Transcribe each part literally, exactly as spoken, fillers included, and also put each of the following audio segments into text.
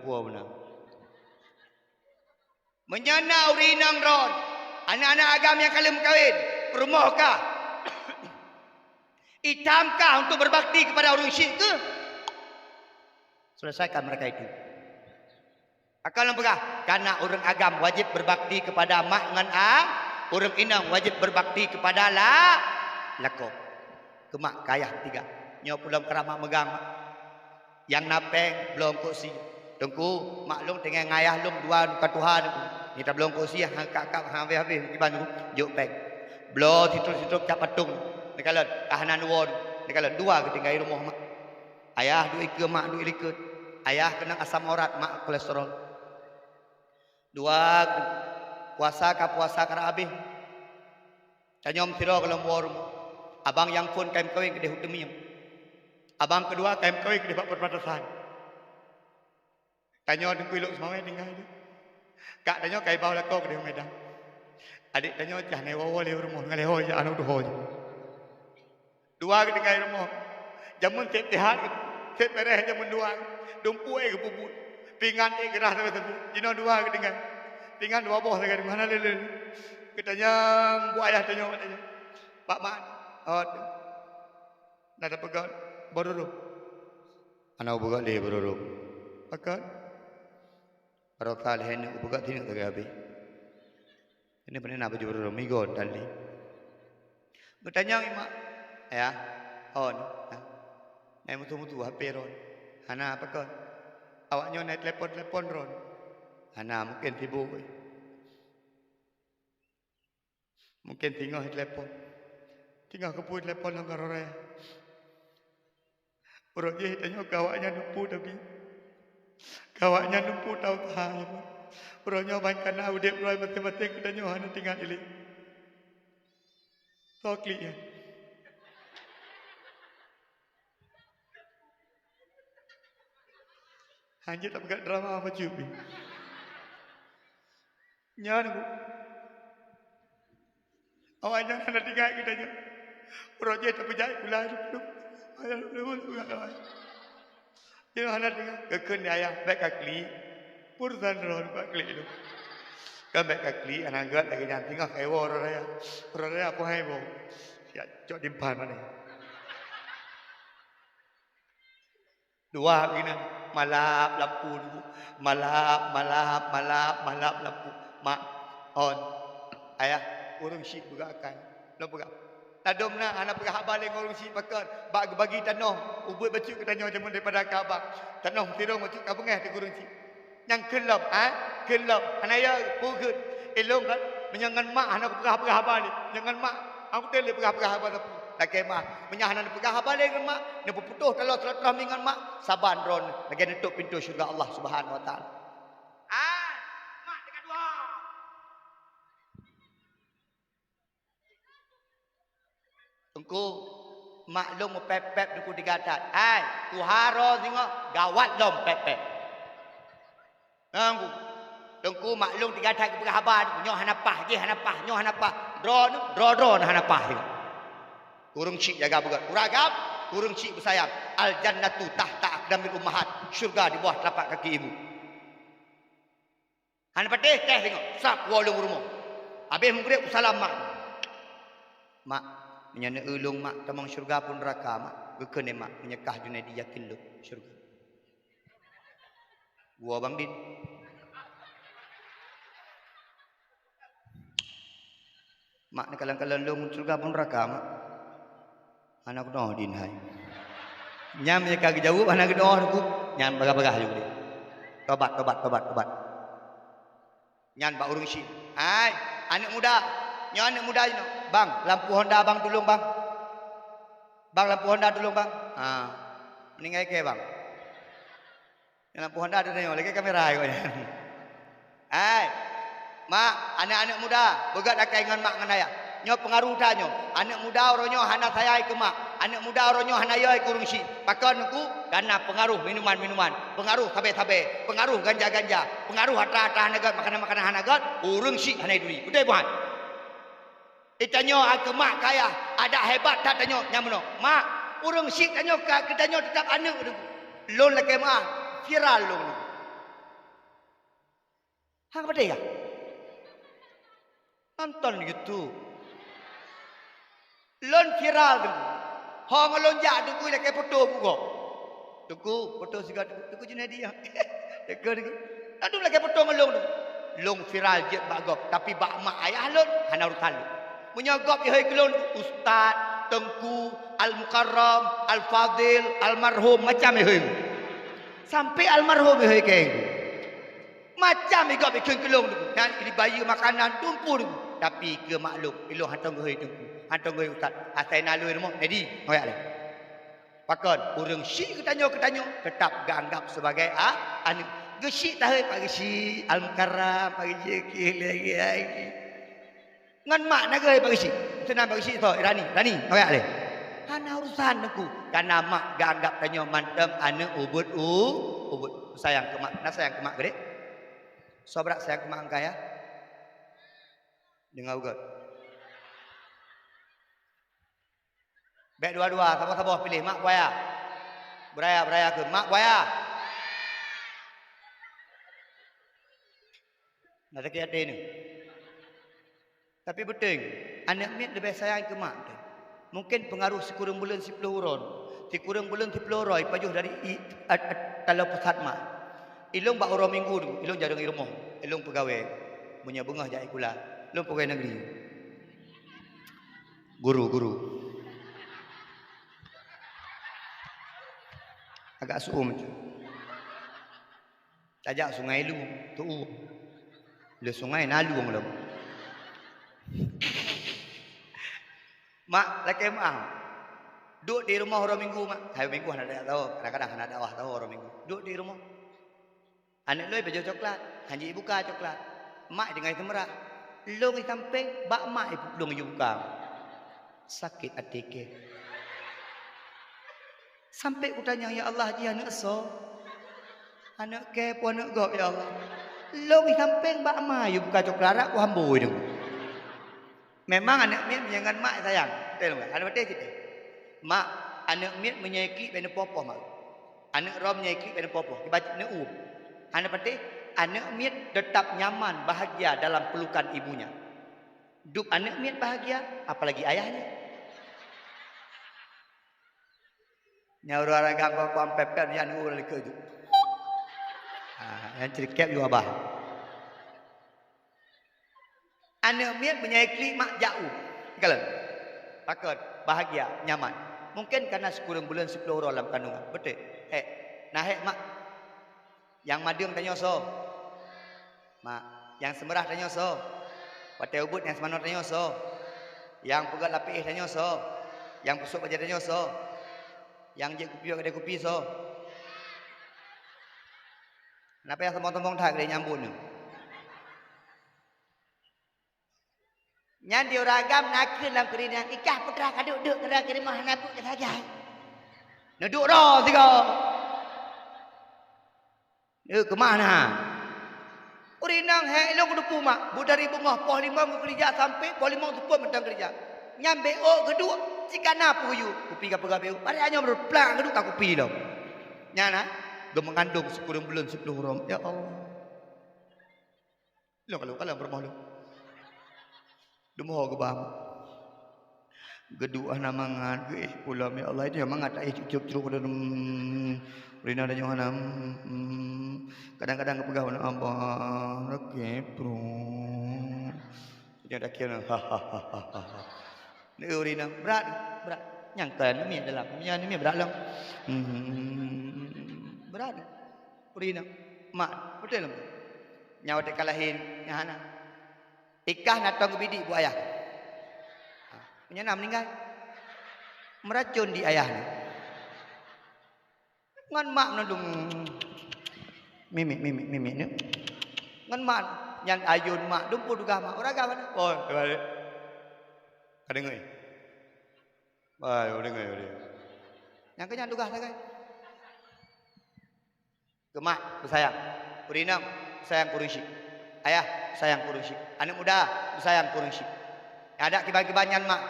Puwoe beuna. Meunyoe na ureueng inong droen, aneuk-aneuk agam nyang ka lheueh meukawen, peurumoh kah, itam kah untuk berbakti kepada ureueng syik keuh? Selesaikan mereka itu. Akan lôn peugah, karena ureueng agam wajib berbakti kepada mak ngon a, ureueng inong wajib berbakti kepada la-, lakoe. Keu mak keu ayah tiga. Nyoe peulom keuramat meugang, mak. Nyang na péng, bloe eungkôt sie. Teungku, mak lôn tinggai ngon ayah lôn dua ka tuha Teungku. Nyoe tabloe eungkôt sie, han kab-kab, han habéh-habéh, kiban Teungku, jok péng. Bloe sitrop-sitrop cak patong. Neukalon, ka hana neuwoe. Neukalon, dua geutinggai rumoh, mak. Ayah duek ikeue, mak duek likot. Ayah keunong asam urat, mak kolesterol. Dua, puasa ka puasa ka rab abéh. Tanyoe meusidroe gohlom woe rumoh. Abang nyang phon ka meukawen keudeh u Teumiyueng. Abang keudua ka meukawen keudeh bak perbatasan. Tanyoe Teungku Ilok Seumawé tinggai di. Kak tanyoe ka iba u lakoe keudeh u Medan. Adék tanyoe cah na iwoe-woe lé u rumoh, ngon lhèe ho jak aneuk tuho jih. Dua geutinggai rumoh. Jameun sép sihat, sép beureh jameun dua. Dumpeue ék geupubuet. Pingan ék geurah sabe-sabe. Jinoe dua geutinggai. Pingan dua boh sagai, hana lé-lé. Geutanyong buet ayah tanyoe, geutanyong, "Bak mak, oh, na tapeugöt beururôh?" "Hana kupeugöt lé beururôh." "Pakon?" "Baroesa lhèe neuk kupeugöt, sineuk sagai habéh." Ini beuna na baju beururôh, migon dan lé. Geutanyong mak, "Ayah, oh, na, na mutu-mutu H P droen?" "Hana, pakon?" "Awaknyoe na telepon-telepon droen?" "Hana, mungken sibuk." Mungken singoh telepon. Singoh keupeue telepon lom ka roh raya. Uroe jih tanyoe keu awaknyan neupeu tapi. Keu awaknyan neupeu tau taha. Uroe nyoe ban kana udép droe maséng-maséng, geutanyoe hana tinggai ilée. Soe klik nyan? Hanjeuet tapeugah drama bacut pih. Nyan, Bu. Awaknyan hana tinggai geutanyoe. Uroe jih tapeujak sikula. Nyan hana tinggai. Geukheun lé ayah, "Bèk kaklik. Urusan droeneuh, bèk kaklik lôn." Kan bèk kaklik, hana gèt lagèe nyan. Singoh ka iwoe uroe raya. Uroe raya peue hai iwoe? Siat cok dimphan manéh. Dua keunan, malap lampu dulu. Malap, malap, malap, malap lampu. "Mak, on. Ayah, ureueng syik peugah akai." Lôn peugah. Ladôm na hana peugah haba lé ngon ureueng syik, pakon? Bak geubagi tanoh, ubeuet bacut geutanyoe jameun daripada ka haba. Tanoh meusidroe bacut ka beungèh teuk ureueng syik. Nyang kheun lom, ha? Kheun lom. Hana yö, peue kheun? Ilôn kan, meunyoe ngon mak hana kupeugah-peugah haba lé. Meunyoe ngon mak, hana kutem lé peugah-peugah haba sapeue. Lakèe meu'ah, meunyoe hana neupeugah haba lé ngon mak, neupeuputôh taloe silaturahmi ngon mak, saban droeneuh lagèe neutôp pintoe syeuruga Allah Subhanahu wa Taala. Ah, mak teuka dua. Teungku, mak lôn meupèp-pèp Teungku tiga that. Hai, tuha droe singoh, gawat lom pèp-pèp. Teungku, Teungku, mak lôn tiga that geupeugah haba, nyoe hana paih, jih hana paih, nyoe hana paih. Droeneuh, droe-droeneuh hana paih singoh. Ureueng syik jaga beugöt. Ureueng agam, ureueng syik beusayang. "Al-jannatu tahta aqdamil ummahat." Syeuruga di bawah telapak kaki ibu. Hana patéh, teh singoh. Sab woe lôn u rumoh. Abéh meugréb, kusalam mak. "Mak, meunyoe neu-eu lôn mak, tamong syeuruga peue neuraka mak?" Geukheun lé mak, "Meunyoe kah Junaidi, yakin lôn syeuruga." Woe Bang Din. "Mak, neukalon-kalon lôn syeuruga peue neuraka mak?" "Hana keunoe Din hai." Nyan meunyo ka geujaweueb hana keunoe Teungku, nyan bagah-bagah lé udeb. Tobat, tobat, tobat, tobat. Nyan bak ureueng syik. "Hai, aneuk muda. Nyoe aneuk muda jinoe. Bang, lampu Honda bang tulông bang. Bang, lampu Honda tulông bang." "Ha. Meuninggai kèe bang?" Lampu Honda teuh nyoe, lagèe kamera kok nyan. Hai, mak, aneuk-aneuk muda, beugöt akai ngon mak ngon ayah. Nyoe peungaroh that nyoe. Aneuk muda uroe nyoe hana sayang keu mak. Aneuk muda uroe nyoe hana yö keu ureueng syik. Pakon Teungku? Karena peungaroh minuman-minuman, peungaroh sabé-sabé, peungaroh ganja-ganja, peungaroh atra-atra hana gèt, makanan-makanan hana gèt, ureueng syik hana turi. Beutôi bukan? Eh, tanyoe keu mak keu ayah, adak hebat that tanyoe, nyan meunoe. Mak, ureueng syik tanyoe ka, keu tanyoe teutap aneuk Teungku. Lôn lakèe meu'ah, viral lôn. Hang padé ka? Nonton YouTube. Lôn viral tu. Ho ngon lôn jak Teungku lakée foto bugoe. Teungku, foto sigoe Teungku, Teungku Junaidi ya. Teungku, Teungku. Aduh lakée foto ngon lôn tu. Lôn viral jeuet bak gob, tapi bak mak ayah lôn hana urusan lôn. Meunyoe gob ihôi keu lôn, Ustaz, Teungku, Al-Mukarram, Al-Fadil, Almarhum, macam ihôi. Sampai almarhum ihôi keu Macam meugob ikheun keu lôn, nyan dibayeue makanan tumpur. Tapi keu maklum, ilôn hantom geuhôi Teungku, hantom geuhôi Ustaz. Asai na lôn rumoh, jadi ngoyak lé. Pakon, ureuëng syik geutanyoe, geutanyoe teutap geuanggab sebagai a, aneuk. Geusyik tahôi Pak Geusyik, Al-Mukarram, Pak Geusyik, lagi, lagi. Ngon mak na geuhôi Pak Geusyik. Seunan Pak Geusyik soe, Rani, Rani, ngoyak lé. Hana urusan Teungku, kareuna mak geuanggab tanyoe mantong aneuk ubit u, ubit. Sayang keu mak, na sayang keu mak geude? Soe brat sayang keu mak angkai ya? Deungoe beugét. Bék dua-dua, saboh-saboh piléh mak peue ayah. Beuraya-beuraya keu mak peue ayah. Na sakét até nyoe. Tapi beutôi, aneuk miet leubeh sayang keu mak teuh. Mungken peungaroh sikureueng buleuen siploh uroe. Sikureueng buleuen siploh uroe ipajoh dari i, at, at, taloe pusat mak. Ilôn bak uroe Minggu, ilôn jareueng i rumoh, ilôn peugawée. Meunyoe beungoh jak sikula, lôn peugawée negeri. Guru, guru. Agak suum tu. Tajak Sungai Lu, tu'u. Le sungai na lueng lom. Mak, lakée meu'ah. Duek di rumoh uroe Minggu, mak. Hai Minggu hana dakwah tau, kadang-kadang hana dakwah tau uroe Minggu. Duek di rumoh. Aneuk lôn ipajoh coklat, hanjeuet ibuka coklat. Mak iteungoh seumeurah. Lôn isampéng, bak mak iplueng ibuka. Sakét até kée. Sampai kutanyong, "Ya Allah, jih aneuk soe? Aneuk kée peue aneuk gob, ya Allah?" Lôn isampéng bak ma yue buka coklat rak kuhambôi deungoe. Memang aneuk miet meunyoe ngon mak sayang. Beutôi lôn, hana patéh cit. Mak, aneuk miet meunyoe iklik bèk neupoh-poh mak. Aneuk droe meunyoe iklik bèk neupoh-poh. Kiban cit neu'uem. Hana patéh, aneuk miet tetap nyaman, bahagia dalam pelukan ibunya. Dub aneuk miet bahagia, apalagi ayahnya. Nyan ureuëng agam kok kuam pepet nyan ureuëng likot tu. Ha, nyan ceurikép yue abah. Aneuk miet meunyoe iklik mak jak u. Kalon. Pakon, bahagia, nyaman. Mungken karena sikureueng buleuen siploh uroe lam kandungan. Beutôi. Hék. Nah, hék mak. Nyang madeueng tanyoe soe? Mak. Nyang seumeurah tanyoe soe? Watée ubit nyang seumanoe tanyoe soe? Nyang peugét lapéh tanyoe soe? Nyang peusok bajée tanyoe soe? Nyang jeuet kupi bak keudée kupi soe? Kenapa nyang sombong-sombong that keudée nyang buet nyoe? Nyan di ureuëng agam na keuh lam keurinan, ikah putra ka duek-duek keu lam keudimah hana buet keu sagai. Neuduek droe sigoe. Neukeumah na. Ureuëng inong hék ilong keudupu mak, bu dari beungoh poh limong geukeurija sampai poh limong seupôt mantong keurija. Nyan B O geuduek, cit ka na peue geuyue. Kupi ka peugah B O, barek nyoe meuruplak geuduek ka kupi lom. Nyan na, geumeungandong sikureueng buleuen siploh uroe. Ya Allah. Lôn ka lôn kalon peurumoh lôn. Lôn mohon keubah. Geuduek hana mangat, geuéh pulo, ya Allah, itu nyang mangat taéh cucok-cucok lôn. Rina tanyoe hana, hmm, kadang-kadang geupeugah, "Abah, rakét pruet." Nyoe dakil, ha, ha, ha, ha, ha. Neu ureuëng inong, brat, brat. Nyang ka aneuk miet dalam, nyan aneuk miet brat lom. Hmm, brat. Ureuëng inong, mak, beutôi lom. Nyan watée ka lahé, nyan hana. Ikah na tong geubidik bu ayah. Ha, nyan na meuninggai. Meuracon di ayah nyan. Ngon mak meunan dum. Mimik, mimik, mimik nyoe. Ngon mak, nyan ayôn mak, dum peue tugaih mak. Ureuëng agam mana? Oh, teubalik. Ka deungoe. Wah, deungoe, deungoe. Nyang keu nyan tugaih sagai. Keu mak, beusayang. Ureuëng inong, beusayang keu ureuëng syik. Ayah, beusayang keu ureuëng syik. Aneuk muda, beusayang keu ureuëng syik. Nyang adak kiban-kiban nyan mak.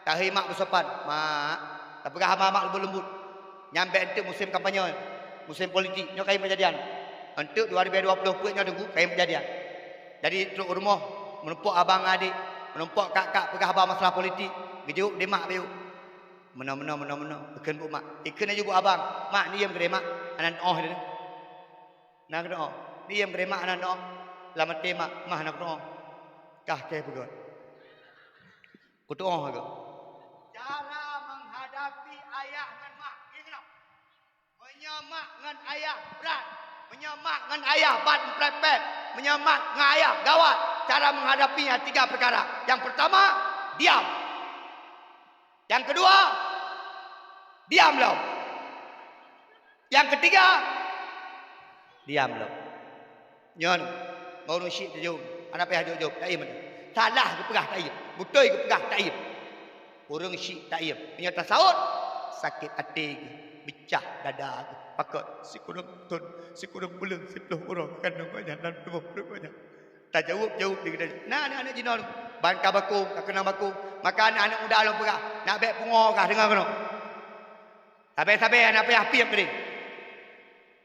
Tahei mak beusopan, "Mak, tapeugah haba mak leumbot-leumbot. Nyan bèk eunteuk musém kampanye, musém politik, nyoe kayém peujadian. Eunteuk dua ribu dua puluh peuet nyoe teungku kayém peujadian." Jadi trok u rumoh, meurumpok abang ngon adék, meurumpok kak-kak peugah haba masalah politik, geujaweueb lé mak bacut. Meunoe, meunoe, meunoe, meunoe, geukheun buet mak. Ikheun laju buet abang, "Mak, neuiem keudeh mak, hana neutuoh lé." Na keunoe, neuiem keudeh mak, hana neutuoh. Lam até mak, "Mah, hana kutuoh." Kah kèe peugah. Kutuoh lagèe. Cara menghadapi ayah ngon mak, ingat. Meunyoe mak ngon ayah brat, meunyoe mak ngon ayah ban prepet, meunyoe mak ngon ayah gawat, cara menghadapinya tiga perkara. Yang pertama, diam. Yang kedua, diam lom. Yang ketiga, diam lom. Nyan, ureueng syiek tajaweueb, hana payah jaweueb-jaweueb, taiem. Salah geupeugah, taiem. Beutôi geupeugah, taiem. Ureueng syiek taiem. Meunyoe tasaut, sakét até geuh, peucah dada geuh. Pakon, sikureueng thon, sikureueng buleuen, siplôh uroe kandông gobnyan, lam tuboh ureueng gobnyan. Tajaweueb-jaweueb di geutanyoe. Na aneuk-aneuk jinoe, ban ka bakong, ka keunong bakong. Maka aneuk-aneuk muda lôn peugah, nak bèk pungo kah, deungoe keunoe. Sabe-sabe hana payah piep keudeh.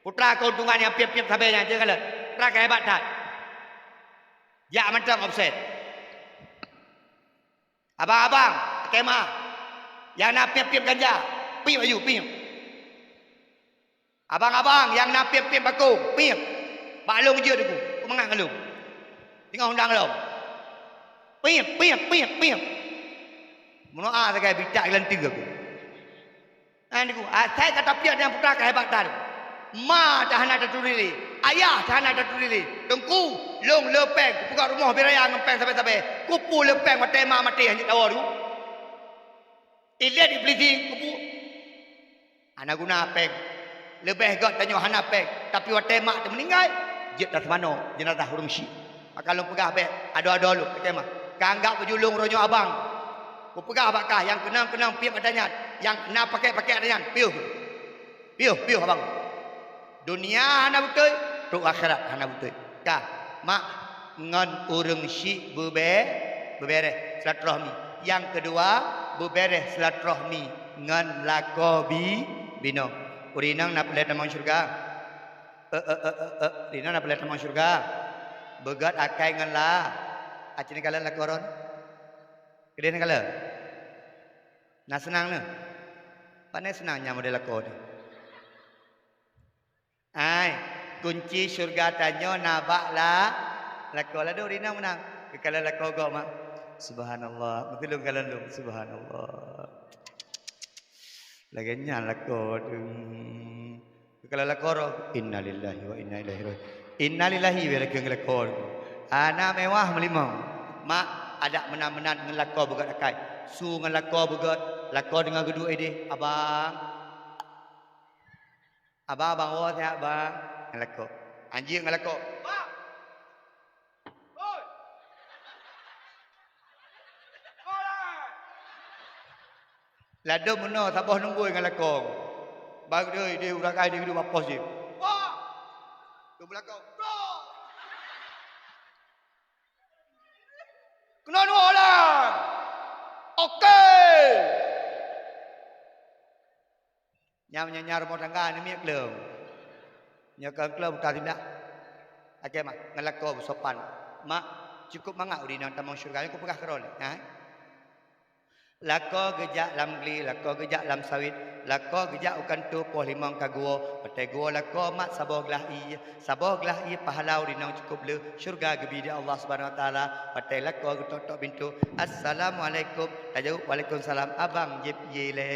Putra keuntungan nyang piep-piep sabe nyan, jeuet kalon. Putra ka hebat that. Jak mantong offset. Abang-abang, kemah. Nyang na piep-piep ganja, piep laju, piep. Abang-abang, nyang na piep-piep bakong, piep. Bak lôn jeuet teungku, peumangat ngon lôn. Teungoh undang lom. Piep, piep, piep, piep. Meunoe sagai bitak geulanteue aku. Nyan teungku, asai ka tapiep nyan putra ka hebat that. Ma that hana taturi lé, ayah that hana taturi lé. Teungku, lôn le péng, kupeugöt rumoh bit raya ngon péng sabe-sabe. Kupeue le péng watèe ma maté hana jeuet lawoe teungku. Ilét di polisi kupeue. Hana guna péng. Leubeh göt tanyoe hana péng. Tapi watèe mak teuh meuninggai, jeuet taseumanoe jeunazah ureueng syiek. Maka lôn peugah bèk, adoe-adoe lôn, keu mah. Ka anggab bak lôn uroe nyoe abang. Kupeugah bak kah, nyang keunong-keunong piep ata nyan, nyang na pakèk-pakèk ata nyan, piôh. Piôh, piôh abang. Dunia hana beutôi, trok akhirat hana beutôi. Ka, mak ngon ureueng syiek beube-, beubeureh silaturahmi. Nyang keudua, beubeureh silaturahmi ngon lakoe bi-, binoe. Ureueng inong na peureulèe tamong syeuruga? Eh, eh, eh, eh, eh, ureueng inong na peureulèe tamong syeuruga? Beugöt akai ngon la. Aci neukalon lakoe droeneuh. Keudeh neukalon. Na seunang neuh. Pane seunang nyan model lakoe neuh. Ai, kunci syeuruga tanyoe na bak la-, lakoe. Ladôm ureueng inong meunan. Geukalon lakoe gob mak. Subhanallah. Beutôi lôn kalon lôn. Subhanallah. Lagèe nyan lakoe teuh. Geukalon lakoe droe, innalillahi wa inna ilaihi raji'un. Innalillahi, bèk lakèe ngon lakoe. Hana mewah meulimong. Mak, adak meunan-meunan ngon lakoe beugöt akai. Su ngon lakoe beugöt, lakoe deungoe geuduek idéh, abang. Abang, abang, woe siat, bang. Ngon lakoe. Anjeuk ngon lakoe. Bang! Oi! Sekolah! Ladôm meunoe saboh nunggôi ngon lakoe. Bang deuh, deuh ureueng ai deuh bak pos jih. Bang! Dum lakoe. Bang! Keunoe dua lah. Oke. Nyang, nyang, nyang rumoh tangga neumiet kleueng. Nyoe kon kleueng buta sindak. Akhé mak, ngon lakoe beusopan. Mak, cukup mangat ureueng inong tamong syeuruga, nyoe kupeugah keudroe lé, ha? Lakoe geujak lam gli, lakoe geujak lam sawét, lakoe geujak u kantô poh limong ka geuwoe, watèe geuwoe lakoe mat saboh glah ié, saboh glah ié pahala ureueng inong cukup le, syeuruga geubi di Allah Subhanahu Wa Taala, watèe lakoe geutok-tok pintô, "Assalamualaikum," tajaweueb, "Waalaikumsalam," abang jieb ié lé.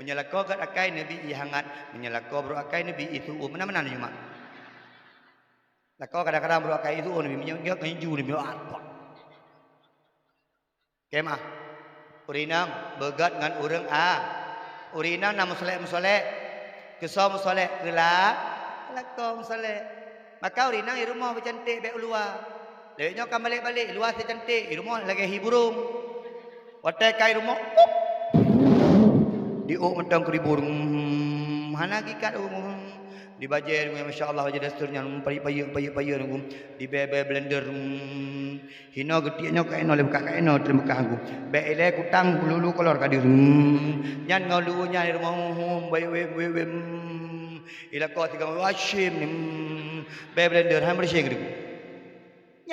Meunyoe lakoe göt akai neubi ié hangat, meunyoe lakoe brôk akai neubi ié su'um, meunan-meunan laju mak. Lakoe kadang-kadang brôk akai ié su'um neubi, meunyoe göt ngon ju neubi, ah, pot. Kemah. Ureueng inong beugöt ngon ureueng a. Ureueng inong na meusolek-meusolek. Keusoe meusolek, keu la-, lakoe meusolek. Maka ureueng inong i rumoh beucanték bèk u luwa. Lewat nyoe ka balek-balek, i luwa si canték, i rumoh lagèe hi burông. Watèe ka i rumoh, pop. Diôk mantong keu ribur. Hmm, hana gikat. Hmm. Di bajèe, masya Allah, bajèe daster nyan, hmm, payeuet-payeuet, payeuet-payeuet, hmm. Di bèe-bèe blender, hmm. Hinoe geutiek nyoe ka inoe lé beukah, ka inoe teurimong beukah ku. Bèk ilèe kutang lulu kolor ka deuh. Hmm. Nyan ngon lulu nyan di rumoh, hmm, hmm, bayeue, bayeue, bayeue, hmm. Ilakoe sigoe Hasyim ni, hmm. Bèe blender han meureuseh geuh.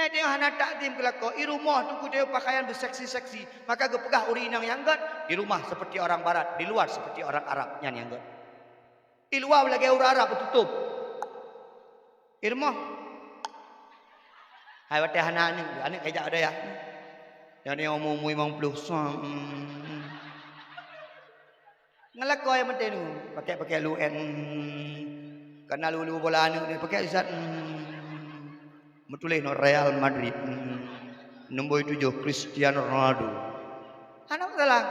Nyan teungoh hana takzim keu lakoe, i rumoh teungku teuh pakaian beuseksi-seksi, maka geupeugah ureueng inong nyang gét, di rumah seperti orang barat, di luar seperti orang Arab, nyan nyang gét. I luwa lagèe ureueng Arab beututôp. I rumoh. Hai watèe hana aneuk, aneuk kajak dayah. Nyang umu-umu limong ploh sang. Ngon lakoe nyang penting tu, pakèk-pakèk lu'en. Kana lulu bola aneuk ni pakèk, Ustaz. Meutuléh nyoe Real Madrid. Nombor tujoh Cristiano Ronaldo. Hana masalah.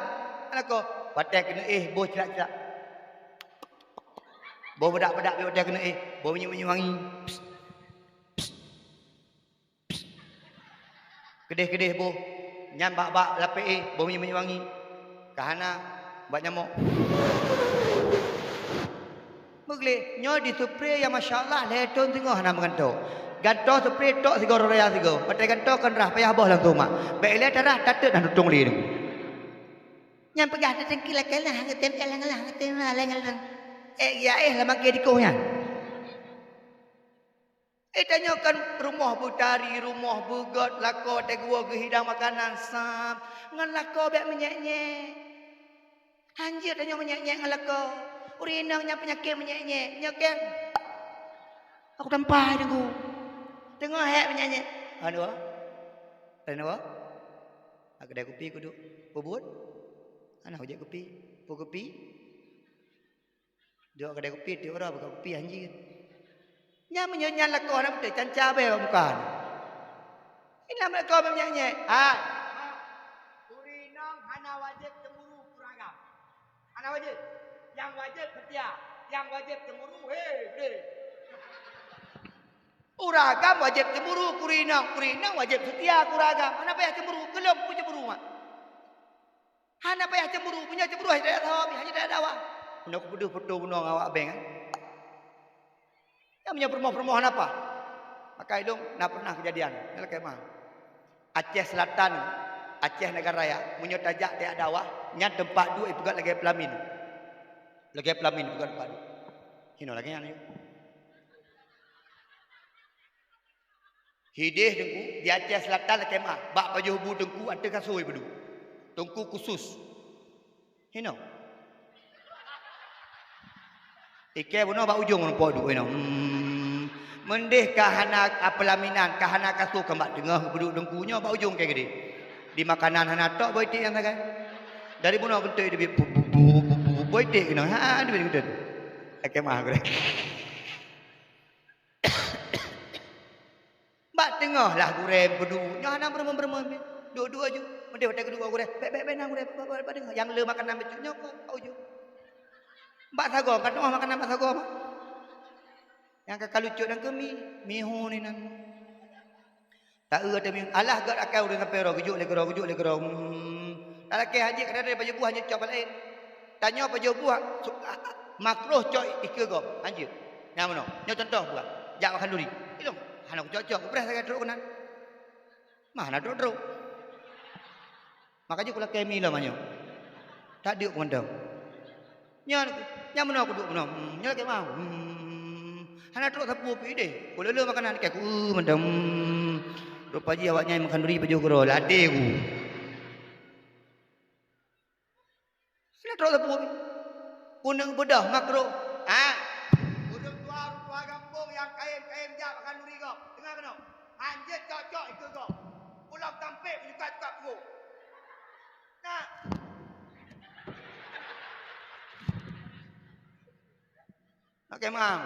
Hana ko. Watèe keuneuk éh boh cilak-cilak. Boh bedak-bedak watèe keuneuk éh, boh minyeuk-minyeuk wangi. Keudeh-keudeh boh, nyan bak-bak lapèe, boh minyeuk-minyeuk wangi. Ka hana, bak nyamok. Meugleh, nyoe di spray nyang masya Allah lhèe thôn singoh hana meugantoe. Gantoe spray tok sigoe raya sigoe. Watèe gantoe kon rhah payah boh lam teuma. Bèk ilèe tarhah tateuk dan tutông lé nyoe. Nyan peugah tateueng kila-kila hana tem elang-elang hana tem elang-elang. Eh, ya eh lam bangke dikoh nyan. Eh, tanyoe kan rumoh beutari, rumoh beugét, lakoe teuguwoe geuhidang makanan sab, ngon lakoe bèk meunyèk-nyèk. Hanjeuet tanyoe meunyèk-nyèk ngon lakoe. Ureueng inong nyang peunyakét meunyèk-nyèk, nyoe kèng. Aku tampai teungku. Teungoh hék meunyèk-nyèk. Aduh. Laén apa? Lam keudè kupi kuduek. Peue buet? Hana kujak kupi. Peue kupi? Duek keudè kupi tiep uroe buka kupi hanjeuet. Nyan meunyoe nyan lakoe hana beutôi, canca bèe bak muka. Inan lakoe bèk meunyèk-nyèk. Hai. Ureueng inong hana wajéb cemburu keu ureueng agam. Hana wajéb. Nyang wajéb seutia. Nyang wajéb cemburu, he, he. Ureueng agam wajéb cemburu keu ureueng inong, ureueng inong wajéb seutia keu ureueng agam. Hana payah cemburu, keu lôn peue cemburu mak. Hana payah cemburu, meunyoe cemburu hana sawa, hana dakwah. Meunyoe kupeudeuh foto bunoe ngon awak bank, kan? Nyan meunyoe peurumoh-peurumoh hana paih. Maka ilôn na pernah keujadian, nyan lakèe meu'ah. Aceh Selatan, Aceh Negara Raya, meunyoe tajak tajak dakwah, nyan teumpat duek ipeugöt lagèe peulamin. Lagèe peulamin ipeugöt teumpat duek. Hinoe lagèe nyan. Hideh teungku, di Aceh Selatan lakèe meu'ah, bak pajoh bu teungku ateueh kasô ipeudeuh. Teungku khusus. Hinoe. Ikèe bunoe bak ujong rumpok duek inoe. Hmm. Meudeh ka hana, a, peulaminan, ka hana kasô, ka bak teungoh geuduek teungku nyoe bak ujong kèe keudeh. Di makanan hana tok boh iték nyang sagai. Dari bunoe geunteuk iduek bu, bu, bu, bu, bu, boh iték keunoe. Ha, iduek geunteuk. Lakèe meu'ah gurèe. Bak teungoh lah gurèe peuduek. Nyoe hana meureumeun-meureumeun pih. Duek-duek aju. Meudeh watèe geuduek gurèe. Bèk, bèk, bèk na gurèe. Bèk, bèk, bèk, bèk, teungoh. Nyang le makanan bacut nyoe keu ujong. Bak sagoe, ka teungoh makanan bak sagoe mah. Nyang ka kalucok dan keu mi, mi hu ni nan. Taeu ateueh mi, alah gèt akai ureueng sampoe droe, geujok lé keudroe, geujok lé keudroe. Hmm. Talakèe hanjeuet kadang-kadang pajoh buah hanjeuet cok bak laén. Tanyoe pajoh buah, su-, a, a, makruh cok ikeue gob, hanjeuet. Nyang meunoe, nyoe contoh buah. Jak makan duri. Ilôn, hana kucok-cok, kupreh sagai trok keunan. Mah na trok-trok. Maka jih kulakèe mi lom nyoe. Tadeuk mantong. Nyan, nyang meunoe kuduek meunoe. Hmm, nyoe lakèe meu'ah. Hmm. Hana trok sapeue pih deh. Kulele makanan kèe ku, eu, mantong. Hmm. Rupa jih awak nyan makan duri pajoh keudroe. Ladé ku. Hana trok sapeue pih. Kuneuk beudoh makruh. Ha? Ureueng tuha, ureueng tuha gampông nyang kayém-kayém jak makan duri gob. Deungoe keunoe. Hanjeuet cok-cok ikeue gob. Ulôn tampék meunyoe ka cukat peuet. Nah. Nak kemang.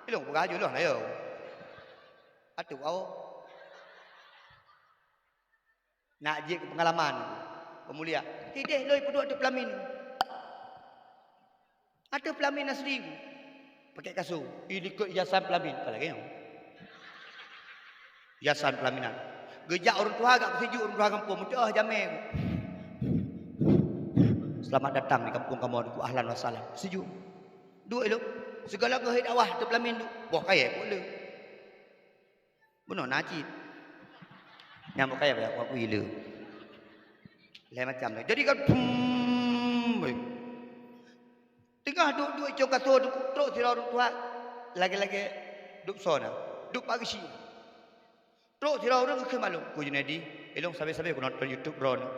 Ilôn peugah aju lôn ayo. Atu au. Nak jeuet keu peungalaman. Peumulia. Hideh lôn ipeuduek ateueh peulamin. Ateueh peulamin asri ku. Pakèk kasô. I likot hiasan peulamin. Apa lagèe nyoe? Hiasan peulaminan. Geujak ureueng tuha agak peusijuek ureueng tuha gampông. Meutuah jamé ku. Selamat datang di kampung kamoe, ku ahlan wa sahlan. Sijuek. Duek ilôn. Sigala geuhét awah ateueh peulamin tu. Boh kayèe ku le. Bunoe na cit. Nyang bukaya bak aku ile. Lhèe macam tu. Jadi kan, pum, weh. Teungoh duek-duek cong kasô, trok sidroe ureueng tuha, lagèe-lagèe duek soe na. Duek bak geuchik. Trok sidroe ureueng geukheun bak lôn, "Ku Junaidi, ilôn sabe-sabe kunonton YouTube droeneuh.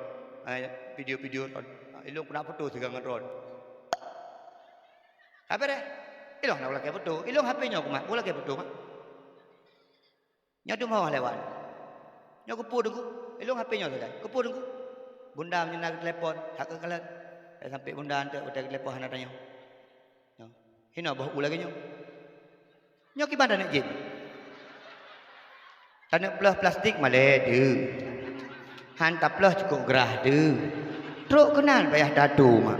Eh, video-video droeneuh. Ilôn keuneuk foto sigoe ngon droeneuh." Ka beureh. Ilôn hana lakèe foto. Ilôn H P nyoe kumat, ku lakèe foto mat. Nyoe teuma lewat. Nyoe keupeue Teungku? Ilôn H P nyoe sagai. Keupeue Teungku? Bunda meunyoe na geutelepon, that keukalon. Sampai bunda eunteuk geutelepon hana tanyoe. Nyoe. Hinoe boh u lagèe nyoe. Nyoe kiban taneuk jén. Taneuk ploh plastik malèe deuh. Han taploh cukôp grah deuh. Trok keunan payah tatu mak.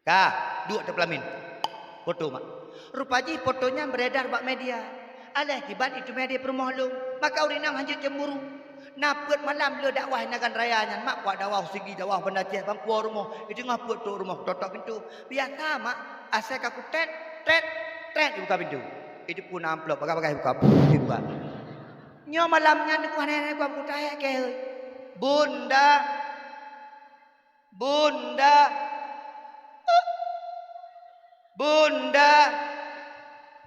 Ka, duek ateueh peulamin. Foto mak. Rupa jih foto nyan beredar bak media. Aléh kiban itu media peurumoh lôn, maka ureueng inong hanjeuet cemburu. Na peuet malam le dakwah i Nagan Raya nyan, mak kuat dakwah u Sigli, dakwah Banda Aceh, bang kuwoe rumoh, di teungoh peuet trok rumoh, kutok-tok pintoe. Biasa mak, asai ka kutét, tét, tét, dibuka pintoe. Itu pun na amplop, bagah-bagah dibuka, buh, dibuka. Nyoe malam nyan dikuah nenek gua buta hek keu. Bunda, Bunda, Bunda.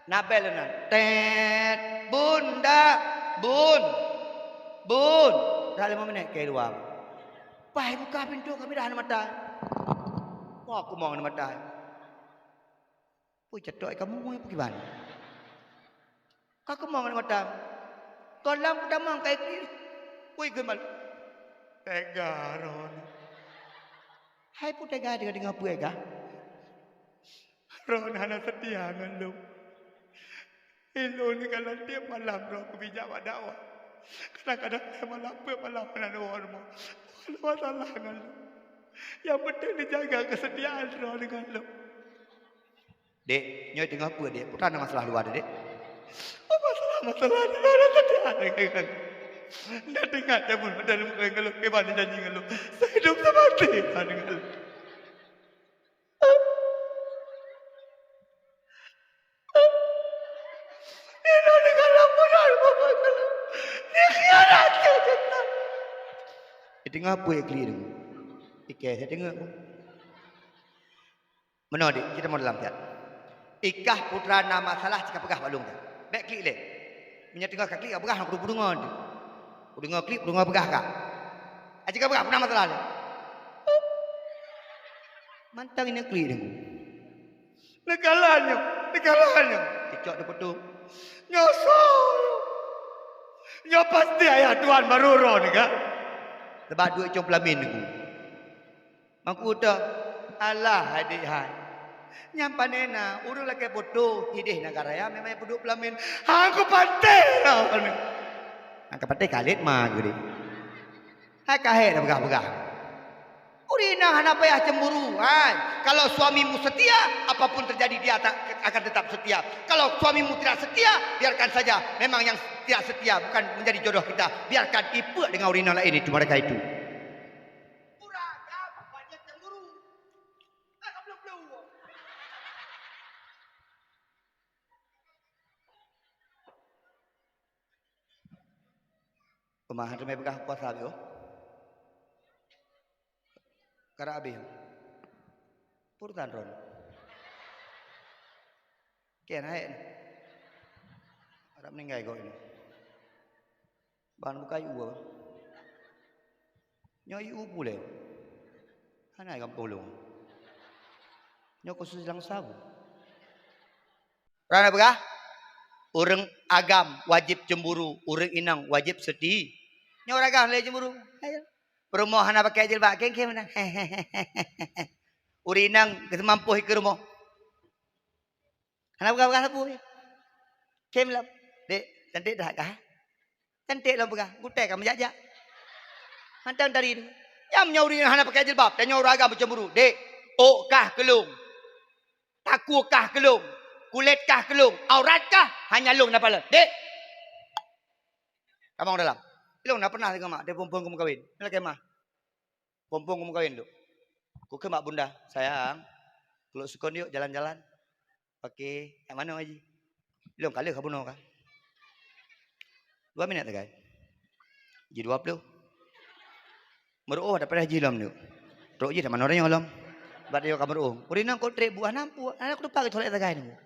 Na bel nan. Tét, Bunda, Bun, Bun. Dah lima minit ke luar. Pai buka pintu kami dah mata. Wah, aku mau mata. Pui cetok kamu mau pergi mana? Ka keumong ngon mata. Goh lom kutamong kai kli. Pui geumal. Tega roh ni. Hai pun tega deungon peue ka? Roh hana seutia ngon lôn. Ilôn ni kalau tiep malam roh kubijak bak dakwah. Kadang-kadang malam peuet malam meunan woe rumoh. Hana masalah ngon lôn. Nyang penting dijaga keusetiaan roh deungon lôn. Dek, nyoe teungoh peue, Dek? Peue na masalah luwa, Dek? Oh, masalah, masalah di luwa tadi ada kan. Ndak ingat jameun pada leumoh ngon lôn, kiban janji ngon lôn. Seuhidup seumati ngon lôn. Di luwa ngon lôn, pun lôn, pun lôn. Dikhianati kita. Di teungoh peue klik tu? Ikei, saya tengok pun. Meunoe, Dek, kita mau dalam siat. Ikah putra na masalah cit ka peugah bak lôn nyan. Bèk klik lé. Meunyoe teungoh ka klik, ka peugah, ku deungoe tu. Ku deungoe klik, ku deungoe peugah ka. Aci ka peugah, peue na masalah lé. Mantong ineuk klik deungoe. Neukalon nyoe, neukalon nyoe. Icok teupeutung. Nyoe soe? Nyoe pasti ayah tuan baru roh ni kan? Sebab duek cong pelamin deungoe. Mangku teuh, alah hai dek hai. Nyang pane na, ureueng lakèe foto, hideh Nagan Raya memang peuduek pelamin. Hang ku panté lôn. Hang ka panté kalét ma geude. Hai ka hék dah peugah-peugah. Ureueng inong hana payah cemburu, hai. Kalau suamimu setia, apapun terjadi, dia tak, akan tetap setia. Kalau suamimu tidak setia, biarkan saja. Memang yang tidak setia bukan menjadi jodoh kita. Biarkan ipeuek dengan ureueng inong laén itu, mereka itu. Ureueng agam wajéb cemburu. Ka ka blueng-blueng. Peumahan teumé peugah puasa biôh. Karab abéh. Peurutan ron. Kian hai. Arab meninggai kok ini. Ban bukai uwa. Nyoe iu pulé. Hana gampông lôn. Nyoe khusus langsa bu. Rana peugah, ureueng agam wajéb cemburu, ureueng inong wajéb seuti. Nyoe ureueng agam lé cemburu. Hai. Peurumoh hana pakai jilbab, keng-keng meunan. Ureueng inong geuseumampôh ikeue rumoh. Hana peugah-peugah sapeue. Khem lom. Dek, cantik dah kah? Cantik lom peugah. Gutèe ka meujak-jak. Mantong tadi tu. Nyam nyoe ureueng hana pakai jilbab, tanyoe ureueng agam meucemburu. Dek, ôk kah keu lôn? Takue kah keu lôn? Kulét kah keu lôn? Aurat kah? Hanya lôn na pahala. Dek. Kamong dalam. Lôn na pernah deungoe mak, dia phôn-phôn keu meukawen. Lakèe mah. Phôn-phôn keu meukawen tu. Kukheun bak bunda, "Sayang, kuluk sukon yuk jalan-jalan." "Oke, jak manoe ji?" "Lôn ka lheueh ka bunoe ka." Dua minèt sagai. Ji dua ploh. Meuruoh daripada jih lom nyoe. Trok jih dak manoe nyoe lom. Bak nyoe ka meuruoh. Ureueng inong kok treb buah nam, buah. Aneuk kutupa keu colek sagai nyoe.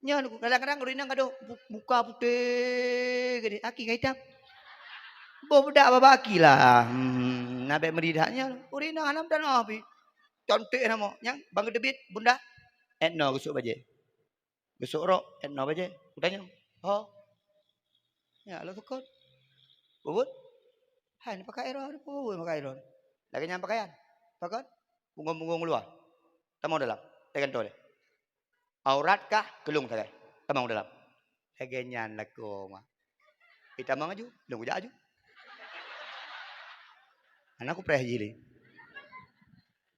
Nyan kadang-kadang ureueng inong gadoh bu-, muka putéh geude, aki ka itam. Boh beudak babah aki lah. Hmm, na bék meuri that nyan. Ureueng inong hana meutunoh pih. Cantik nama. Nyang bang geuteubiet bunda. Etno geusok bajée. Geusok rok, etno bajée. Kutanyong, "Ho?" Ya, lôn seukôt. "Bubut?" "Hai, neupakai droeneuh, bubut neupakai droeneuh." Lagée nyan pakaian. Pakon? Punggong-punggong luwa. Tamong dalam. Lagée nyan toleh. Aurat kah? Keulung sagai. Tamong dalam. Lagée nyan lakoe mak. Itamong aju, lôn kujak aju. Hana kupreh jih lé.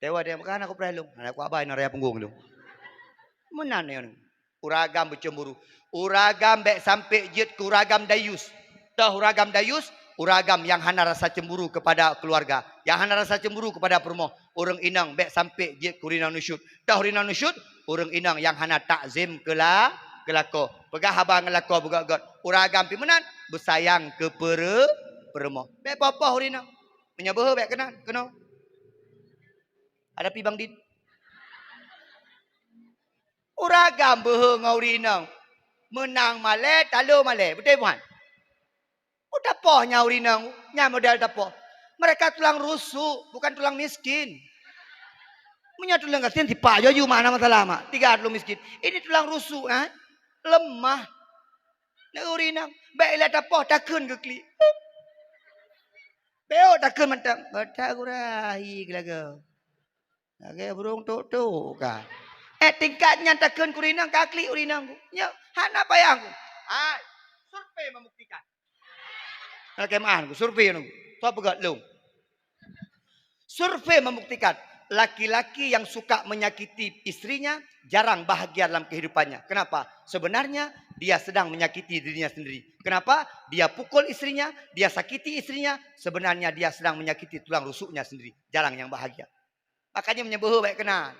Tewa dia makan aku preh lôn. Hana kuabai na raya punggong lôn. Meunan nyoe. Ureueng agam beucemburu. Ureueng agam bék sampai jeuet keu ureueng agam dayus. Toh ureueng agam dayus, ureueng agam nyang hana rasa cemburu kepada keluarga, nyang hana rasa cemburu kepada peurumoh. Ureueng inong bék sampai jeuet keu ureueng inong nusyut. Toh ureueng inong nusyut, ureueng inong nyang hana takzim keu la-, keu lakoe. Peugah haba ngon lakoe beugét-gét. Ureueng agam pih meunan, beusayang keu peure-, peurumoh. Bék poh-poh ureueng inong. Meunyoe beuhe bék keunan, keunoe. Ada pi Bang Din. Ureueng agam beuhe ngon ureueng inong. Meunang malée, talo malée. Beutôi bukan? Oh, tapoh nyan ureueng inong, nyan model tapoh. Mereka tulang rusuk, bukan tulang miskin. Meunyoe tulang gasien sipak jaju mak, hana masalah mak. Tiga tulang miskin. Ini tulang rusuk, eh. Lemah. Neu ureueng inong, bék ilée tapoh takheun keu klik. Beok takheun mantong. Gata gurahi keulaga. Lagée burông tok-tok ka. Eh, tingkat nyan takheun keu ureueng inong, ka klik ureueng inong ku. Nyoe, hana payah ku. Hai, survei membuktikan. Lakée meu'ah ku, survei nyoe ku. Soe peugah lôn? Survei membuktikan, laki-laki yang suka menyakiti istrinya jarang bahagia dalam kehidupannya. Kenapa? Sebenarnya dia sedang menyakiti dirinya sendiri. Kenapa? Dia pukul istrinya, dia sakiti istrinya, sebenarnya dia sedang menyakiti tulang rusuknya sendiri. Jarang yang bahagia. Makanya meunyoe beuhe bék keunan.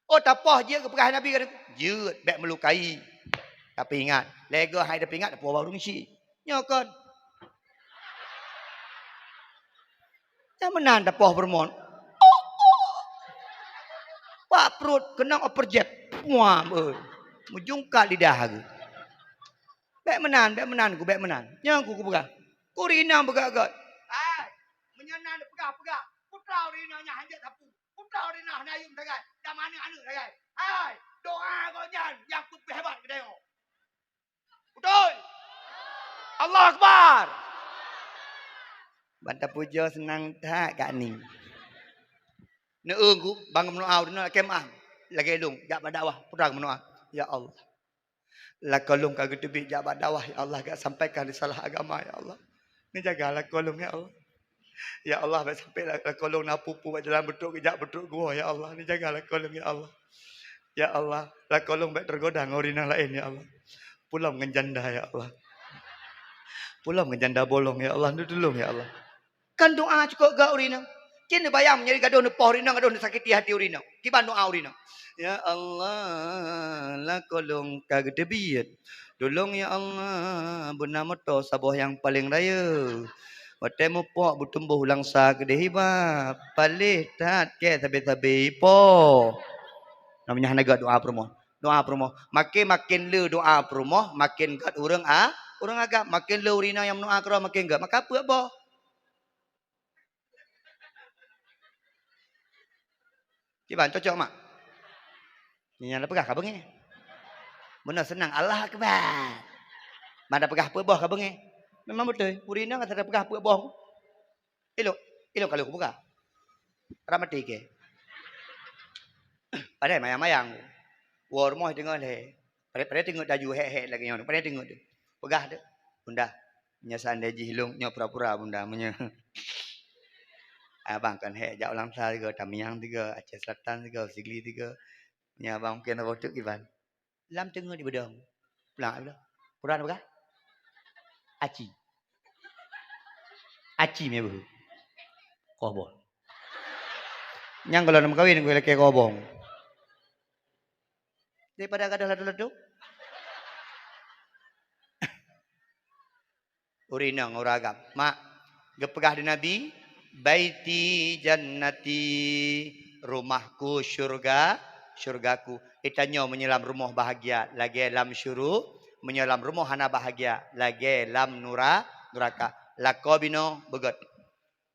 Oh, tapoh jeuet keu peugah Nabi kan? Jeuet, bék meulukai. Tapi ingat, lé goe hai tapeuingat, tapoh bak ureueng syik. Nyoe kon. Nyang meunan tapoh peurumoh. Bak pruet keunong operjet. Puam, eh. Meujungkat lidah geuh. Bék meunan, bék meunan ku, bék meunan. Nyoe ku kupeugah. Ku rinang beugét-gét. Hai, meunyoe na neupeugah-peugah, putra ureueng inong nyan hanjeuet sapeue. Putra ureueng inong hana yum sagai, dan aneuk-aneuk sagai. Hai, doa gobnyan nyang peuhebat keu tanyoe. Beutôi? Allahu Akbar. Ban tapujoe seunang that gak ni. Neueu ku, ban meudoa ureueng inong lakée meu'ah. Lagée lôn, jak bak dakwah, putra meudoa. Ya Allah. Lakoe lôn ka geuteubiet jak bak dakwah, ya Allah, gak sampaikan risalah agama, ya Allah. Neujaga lakoe lôn, ya Allah. Ya Allah, bék sampai la-, lakoe lôn na peue-peue bak jalan beutrok geujak beutrok geuwoe, ya Allah. Neujaga lakoe lôn, ya Allah. Ya Allah, lakoe lôn bék teugoda ngon ureueng inong laén, ya Allah. Pulom ngon janda, ya Allah. Pulom ngon janda bolong, ya Allah. Neutulông, ya Allah. Kan doa cukôp gét ureueng inong. Cit neubayang meunyoe gadoh neupoh ureueng inong, gadoh neusakiti hati ureueng inong. Kiban doa ureueng inong. Ya Allah, lakoe lôn ka geuteubiet. Tulông ya Allah, beuna moto saboh nyang paleng rayeuk. Watée mupok beutumbôh u langsa keudeh iba, paléh that kée sabe-sabe ipo. Namanya hana gét doa peurumoh. Doa peurumoh. Maken-maken le doa peurumoh, maken gét ureueng a-, ureueng agam. Maken le ureueng inong nyang meudoa keudroe maken gét, maka peuet boh. Kiban cocok mak? Nyan peugah ka beungéh. Meunan seunang, Allahu Akbar. Ban tapeugah peuet boh ka beungéh. Memang beutôi, ureueng inong ka tapeugah peuet boh. Ilok, ilok ka lheueh kupeugah. Rap maté kée. Padahai mayang-mayang. Woe rumoh teungoh lhée. Padahai, padahai teungeut laju hék-hék lagée nyoe. Padahai teungeut tu. Peugah tu. Bunda, meunyoe seandai jih lôn nyoe pura-pura bunda meunyoe. Abang kan hék jak u Langsa sigoe, Tamiang sigoe, Aceh Selatan sigoe, Sigli sigoe. Meunyoe abang mungken saboh teuk kiban. Lam teungeut di beudong. Pulang, pulang. Pulang peugah? Aci. Aci mé beuh. Koh boh. Nyang kalau nak meukawen, gue lakée koh boh. Daripada gadoh ladu-ladu. Ureueng inong, ureueng agam. Mak, geupeugah di Nabi, Baiti jannati, rumahku syurga, syurgaku. Geutanyoe meunyoe lam rumoh bahagia lagée lam syuru-, meunyoe lam rumoh hana bahagia lagée lam nura-, nuraka. Lakoe binoe beugét.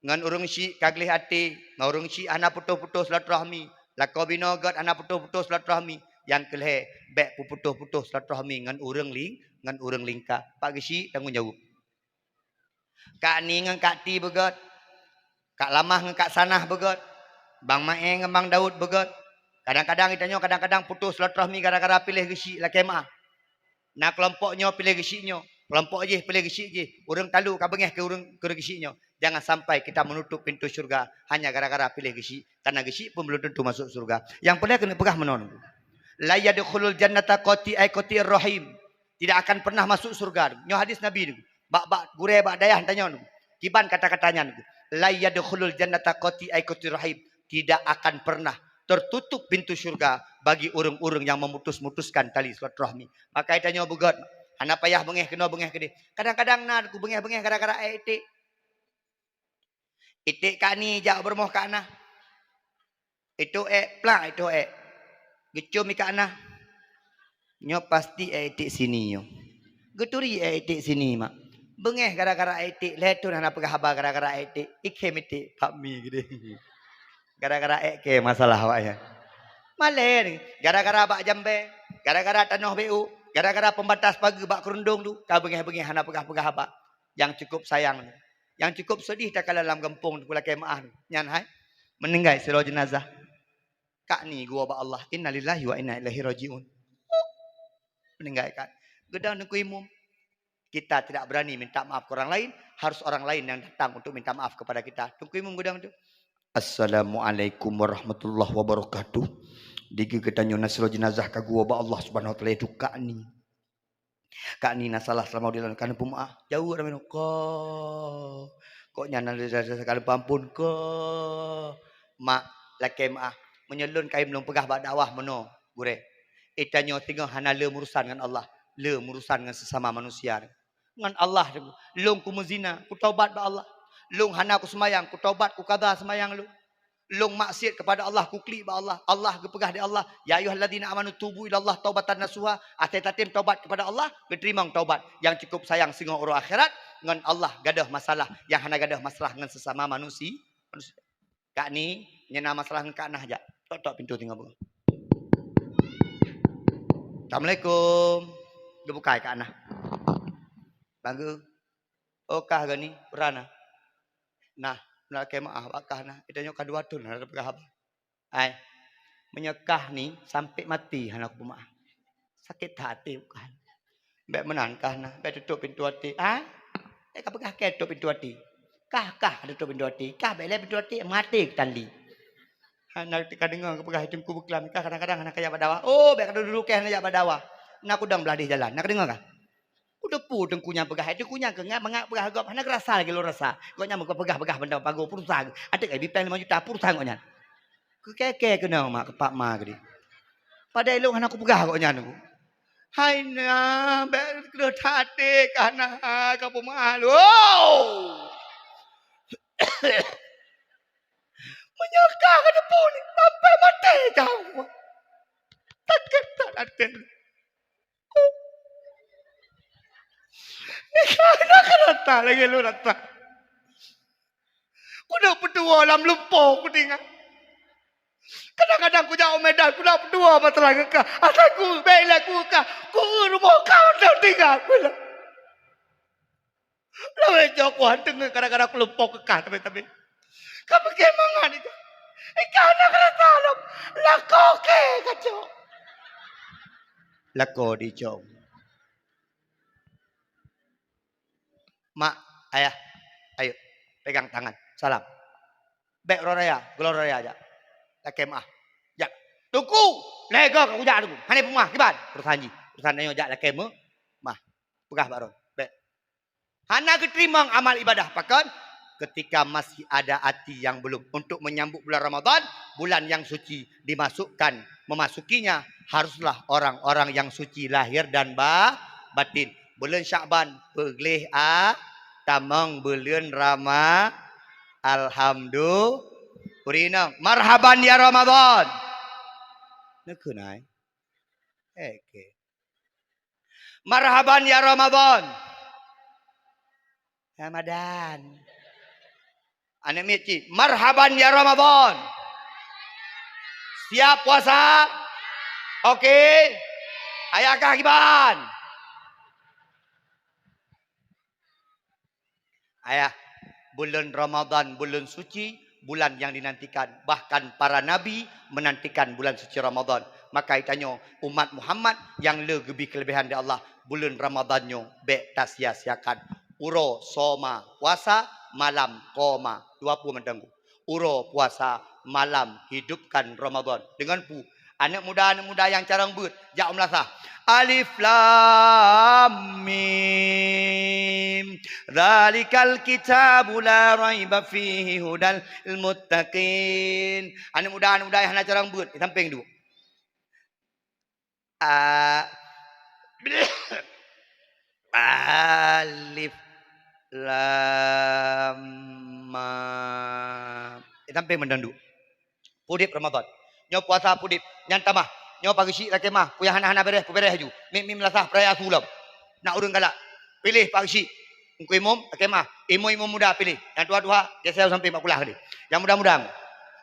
Ngon ureuëng syiek ka gleh até, ngon ureuëng syiek hana putôh-putôh silaturahmi. Lakoe binoe gét hana putôh-putôh silaturahmi. Nyang keu lhée, bék peuputôh-putôh silaturahmi ngon ureuëng ling-, ngon ureuëng lingka. Pak Geuchik tanggong jaweueb. Kak Ni ngon Kak Ti beugét. Kak Lamah ngon Kak Sanah beugét. Bang Maé ngon Bang Daud beugét. Kadang-kadang geutanyoe kadang-kadang putôh silaturahmi gara-gara piléh Geuchik, lakée meuáh. Na keulompok nyoe piléh Geuchik nyoe, keulompok jih piléh Geuchik jih. Ureuëng talu ka beungéh keu ureuëng, keu Geuchik nyoe. Jangan sampai kita menutup pintu syurga hanya gara-gara piléh Geuchik, karena Geuchik pun belum tentu masuk syurga. Nyang peureulée keuneuk peugah meunoe, "La yadkhulul jannata qati' ay qati'ir rahim." Tidak akan pernah masuk syurga. Nyoe hadis Nabi nyoe. Bak, bak gurée, bak dayah tanyoe nyoe. Kiban kata-kata nyan nyoe. "La yadkhulul jannata qati' ay qati'ir rahim." Tidak akan pernah tertutup pintu syurga bagi ureuëng-ureuëng yang memutus-mutuskan tali silaturahmi. Maka tanyoe beugét, hana payah beungéh keunoe beungéh keudeh. Kadang-kadang na ku beungéh-beungéh gara-gara ék iték. Iték Kak Ni jak beurumoh Kak Nah. Iték ék, plak iték ék. Geucom i Kak Nah. Nyoe pasti ék iték sini nyoe. Geuturi ék iték sini, mak. Beungéh gara-gara ék iték, lhée thon hana peugah haba gara-gara ék iték. Ikhém iték, pak mi geude. Gara-gara ék kée masalah awak nyan. Malée ni, gara-gara bak jambée, gara-gara tanoh béuk, gara-gara pembatas pageue bak keurundong tu, ka beungéh-beungéh hana peugah-peugah haba. Nyang cukup sayang ni. Nyang cukup seudeh takalon lam gampông tu, lakée meuáh ni. Nyan hai, meuninggai sidroe jeunazah. Kak Ni geuwoe bak Allah, "Innalillahi wa inna ilaihi raji'un." Meuninggai kan. Geudong Teungku Imum. Kita tidak berani minta maaf ke orang lain, harus orang lain yang datang untuk minta maaf kepada kita. Teungku Imum geudong tu. "Assalamualaikum warahmatullahi wabarakatuh." Dikeue geutanyoe na sidroe jeunazah ka geuwoe bak Allah Subhanahu wa Taala, yaitu Kak Ni. Kak Ni na salah seulama di dalam, ka neupeumaáh. Jaweueb ramé nyoe, "Ko." Kok nyan na salah, ka neupeuampôn, "Ko." Mak, lakée meuáh. Meunyoe lôn kayém lôn peugah bak dakwah meunoe, gurée. Geutanyoe singoh hana le meurusan ngon Allah, le meurusan ngon sesama manusia. Ngon Allah, lôn kumeuzina, kutaubat bak Allah. Lôn hana kuseumayang, kutaubat, kukada seumayang lôn. Lôn maksiat kepada Allah, kuklik bak Allah. Allah geupeugah di Allah, "Ya ayyuhalladzina amanu tubu ilallah taubatan nasuha." Asai tatém taubat kepada Allah, geuteurimong taubat. Nyang cukup sayang singoh uroe akhirat, ngon Allah gadoh masalah. Nyang hana gadoh masalah ngon sesama manusi-, manusia. Kak Ni, nyan na masalah ngon Kak Nah jak. Tok-tok pintoe singoh beungoh. "Assalamualaikum." Geubukai Kak Nah. Bangga. "Oh, kah gani, peurana?" "Nah, lakée meuáh bak kah nah. Geutanyoe ka dua thon hana tapeugah haba." "Ai, meunyoe kah ni sampai maté hana kupeumaáh. Sakét that até kah. Bék meunan kah nah, bék tutup pintoe até." "Ai, bék kapeugah kée tutup pintoe até. Kah, kah tutup pintoe até. Kah bék lé pintoe até, maté keu tali." Hana teuka deungoe geupeugah Teungku beuklam, kah kadang-kadang hana kajak bak dawa. "Oh, bék kaduek-duek kée hana jak bak dawa. Na kudong blah deh jalan." Na kadeungoe kah? Kuteupeue Teungku nyan peugah, Teungku nyan keu ngat mangat peugah gob, hana geurasa lagée lôn rasa. Gobnyan meupeugah-peugah bandum pagoe pulsa. Até ka bipeng lima juta pulsa gobnyan. Keu kée-kée keunong mak keu pak ma keudeh. Padahai lôn hana kupeugah gobnyan Teungku. Hai na, bék kreueh that até kah na, ka peumeu'ah lôn. Meunyoe ka kateupeue ni, sampai maté kah. Sakét that até. Nikah hana ka rata lagée lôn rata. Kuneuk peutuwoe lam lumpoe kutinggai. Kadang-kadang kujak u Medan, kuneuk peutuwoe masalah ngon kah. Asai ku bék ilée ku kah, ku rumoh kah, tinggai ku lom. Lawét jok kuhan teungeut kadang-kadang kulumpoe keu kah tabé-tabé. Ka pike mangat ija. Ika hana keurasa lom. Lakoe kacok. Lakoe dicok. Mak, ayah, ayo, pegang tangan. Salam. Bék uroe raya, geuloe uroe raya jak. Lakée meu'ah. Jak. Teungku, lego ka kujak Teungku. Hana peumeu'ah, kiban? Urusan jih. Urusan nyoe jak lakée meu'ah. Peugah bak droe. Bék. Hana geuteurimong amal ibadah. Pakon? Ketika masih ada hati yang belum untuk menyambut bulan Ramadan, bulan yang suci, dimasukkan, memasukinya haruslah orang-orang yang suci lahir dan ba-, batin. Buleuen Syakban peugleh a, tamong buleuen Rama-, Alhamdulillah. Marhaban ya Ramadan. Neukheun hai. Oke. Marhaban ya Ramadan. Ramadan. Aneuk miet cit, "Marhaban ya Ramadan. Siap puasa? Oke. Ayah kah kiban?" Ayah, buleuen Ramadan, buleuen suci, bulan nyang dinantikan. Bahkan para nabi menantikan bulan suci Ramadan. Maka geutanyoe umat Muhammad nyang le geubri keuleubehan di Allah, buleuen Ramadan nyoe bék tasia-siakan. Uroe soma, puasa, malam qoma. Dua peue mantong. Uroe puasa, malam hidupkan Ramadan. Deungon peue? Aneuk muda-aneuk muda nyang carông beuet, jak u meulasah. Alif Lam Mim. Dzalikal kitabu la raiba fihi hudal lil muttaqin. Aneuk muda-aneuk muda nyang hana carông beuet, di sampéng duek. A-, Alif Lam Mim. Eh, sampéng mantong duek. Peue udeb Ramadan. Nyoe puasa peue udeb. Nyan tamah. Nyoe pageuchik lakée mah. Peue nyang hana-hana béreh, peubéreh aju. Mik-mik meulasah peuraya su lom. Nak ureuëng galak. Piléh pageuchik. Teungku imum, lakée mah. Imum-imum muda piléh. Nyang tuha-tuha, geusée sampéng bak kulah tadi. Nyang muda-muda.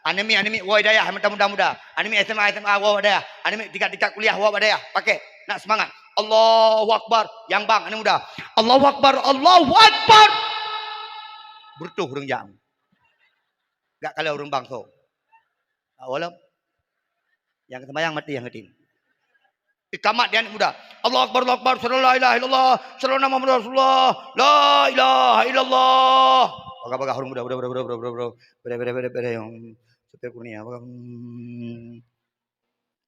Aneuk miet, aneuk miet woe dayah, mantong muda-muda. Aneuk miet S M A, S M A woe dayah. Aneuk miet tingkat-tingkat kuliah woe dayah. Pakai, nak seumangat. Allahu Akbar. Nyang bang, aneuk muda. Allahu Akbar, Allahu Akbar. Beureutoh ureuëng jak. Gak kalau ureuëng bangso. Awalom. Nyang seumayang mati nyang geutem. Ikamat di aneuk muda. Allahu Akbar, Allahu Akbar, asyhadu an la ilaha illallah, asyhadu anna Muhammadar Rasulullah, la ilaha illallah. Bagah-bagah ureuëng muda, muda, muda, muda, muda, muda, muda, muda, muda, muda, yang supir kurnia, bagah, hmm.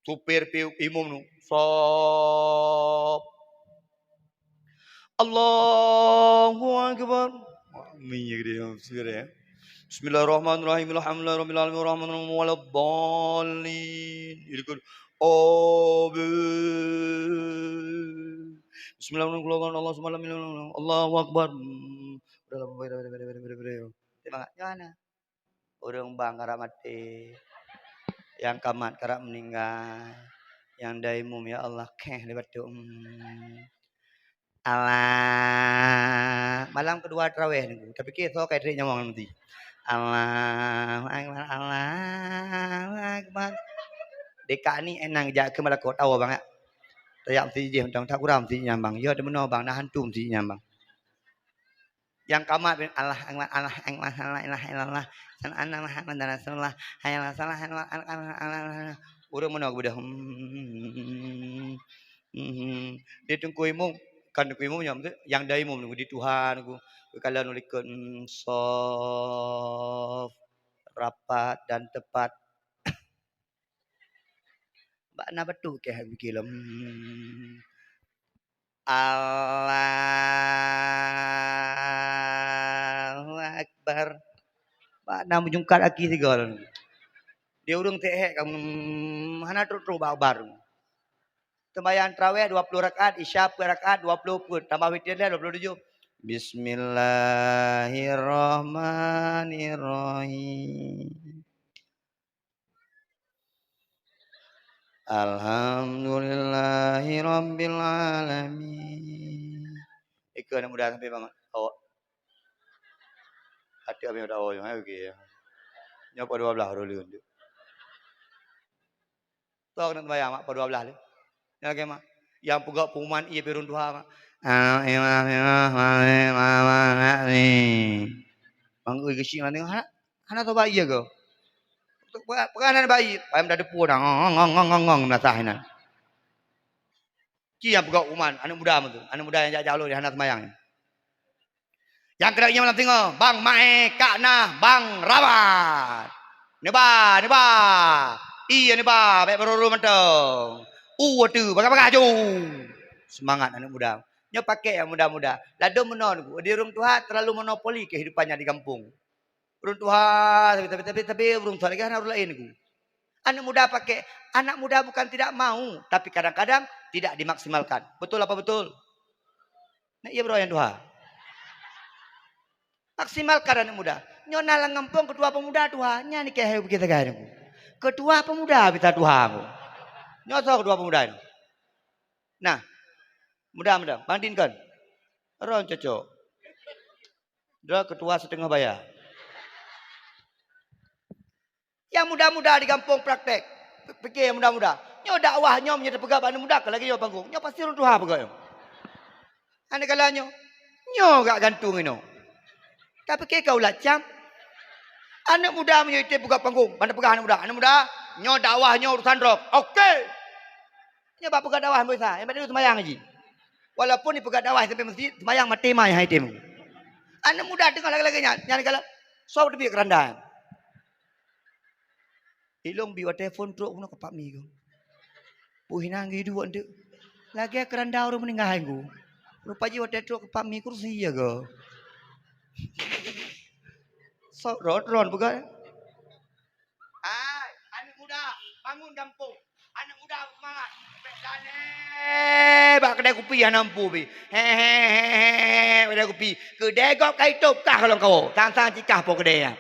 Supir pi-, imum tu, sop. Allahu Akbar. Minyak dia, supir ya. Bismillahirrahmanirrahim. Alhamdulillahirabbil alamin. Arrahmanirrahim. Waladdallin. Ini kan, amin. Bismillahirrahmanirrahim. Allahu Akbar. Hmm. Udah lah, udah, udah. Semangat. Gimana? Ureuëng bang karab maté. Nyang kamat karab meuninggai. Nyang daimum, ya Allah, kheh lé batuk. Hmm. Allah. Malam keudua taraweh nunggu. Tapi ke soe ka trek nyawong nanti. Allahu Akbar, Allahu Akbar. Deka ni enang jak keu malakot tawa bang, ya. Tajak meuseujid mantong, tak kurang meuseujid nyan bang. Ya, deumeunoe bang, na hantu meuseujid nyan bang. Nyang kamat bin Allah Akbar, Allah Akbar, la ilaha illallah, asyhadu anna Muhammadar Rasulullah, hayya 'alas shalah, hayya 'alal falah, hayya 'alal falah. Ureuëng meunoe geubeudôh. Hmm. Hmm. Di teungku imum, kan teungku imum nyang, nyang daimum di tuha nunggu. Kalau nu likot, hmm, sof, rapat dan tepat. Bak na batuk keh bikilom. Hmm. Allahu Akbar. Bak na meujungkat aki sigoe lom. Di ureuëng teuhek kamoe, hmm, hana trok-trok bak akbar. Seumbahyang taraweh dua puluh rakaat, isya peuet rakaat, dua puluh peuet, tambah witir lé dua puluh tujoh. Bismillahirrahmanirrahim. Alhamdulillahirabbil alamin. Ikeu aneuk muda sampai bangat. Awak. Até abang dah awak, okey. Nyoe pukul dua belas baru leuhon tu. Toh keuneuk seumayang mak, pukul dua belas lé. Nyoe lagée mak. Nyang peugah pengumuman ié pirun tuha mak. Mangui geuchik mantong hana, hana soe bayi go. Peugah, peugah nan bayi, payah meudadepu dah. Ngong, ngong, ngong, ngong, ngong, meunasah inan. Ci nyang peugah uman, aneuk muda meutu, aneuk muda nyang jak-jak lôn hana seumayang. Nyang keudok nyoe malam singoh, bang Mae, Kak Nah, bang Rabat. Neuba, neuba. Iya neuba, bék meururu mantong. U ateuh, bagah-bagah ju. Seumangat aneuk muda. Nyoe pakék nyang muda-muda. Ladôm meunoe nunggu, di ureuëng tuha terlalu monopoli kehidupannya di gampông. Ureuëng tuha, tapi, tapi, tapi, tapi ureuëng tuha lagée hana ureuëng laén nunggu. Aneuk muda pakék, anak muda bukan tidak mau, tapi kadang-kadang tidak dimaksimalkan. Betul apa betul? Nah, iya bro nyang tuha. Maksimalkan aneuk muda. Nyoe na lam gampông keutua pemuda tuha, nyan ni keuhai bukét sagai nyoe. Keutua pemuda bisa tuha nyoe. Nyoe soe keutua pemuda nyoe? Nah, muda-muda, Bang Din kon. Ron cocok. Droe keutua siteungoh baya. Nyang muda-muda di gampông praktek. Pikée nyang muda-muda. Nyoe dakwah nyoe meunyoe teupeugah bak aneuk muda, ka lagée nyoe panggong. Nyoe pasti ureuëng tuha peugah nyoe. Aneuk kala nyoe. Nyoe gak gantung inoe. Tapi kée ka ulat cam. Aneuk muda meunyoe item peugah panggong, ban peugah aneuk muda. Aneuk muda, nyoe dakwah nyoe urusan droe. Oke. Nyoe bak peugah dakwah biasa, nyang penting seumayang ji. Walaupun ipeugah dakwah sampai meuseujid, seumayang maté mai hai tem. Aneuk muda teungoh lagée-lagée nyan, nyan kala soe teubiet keuranda. Ilong bi watée phon trok bunoe keu Pak Mi go. Puih nanggi duek nteuk. Lagée keuranda ureuëng meuninggai go. Rupa jih watée trok keu Pak Mi kursi ya go. Sok ron-ron peugah. Hai, aneuk muda, bangun gampông. Aneuk muda, seumangat. Bèk gané bak keudè kupi hana mampu pi. He, he, he, he, he, keudè kupi. Keudè gob ka itôb kah lom kawoe. Sang-sang cikah po keudè nyan.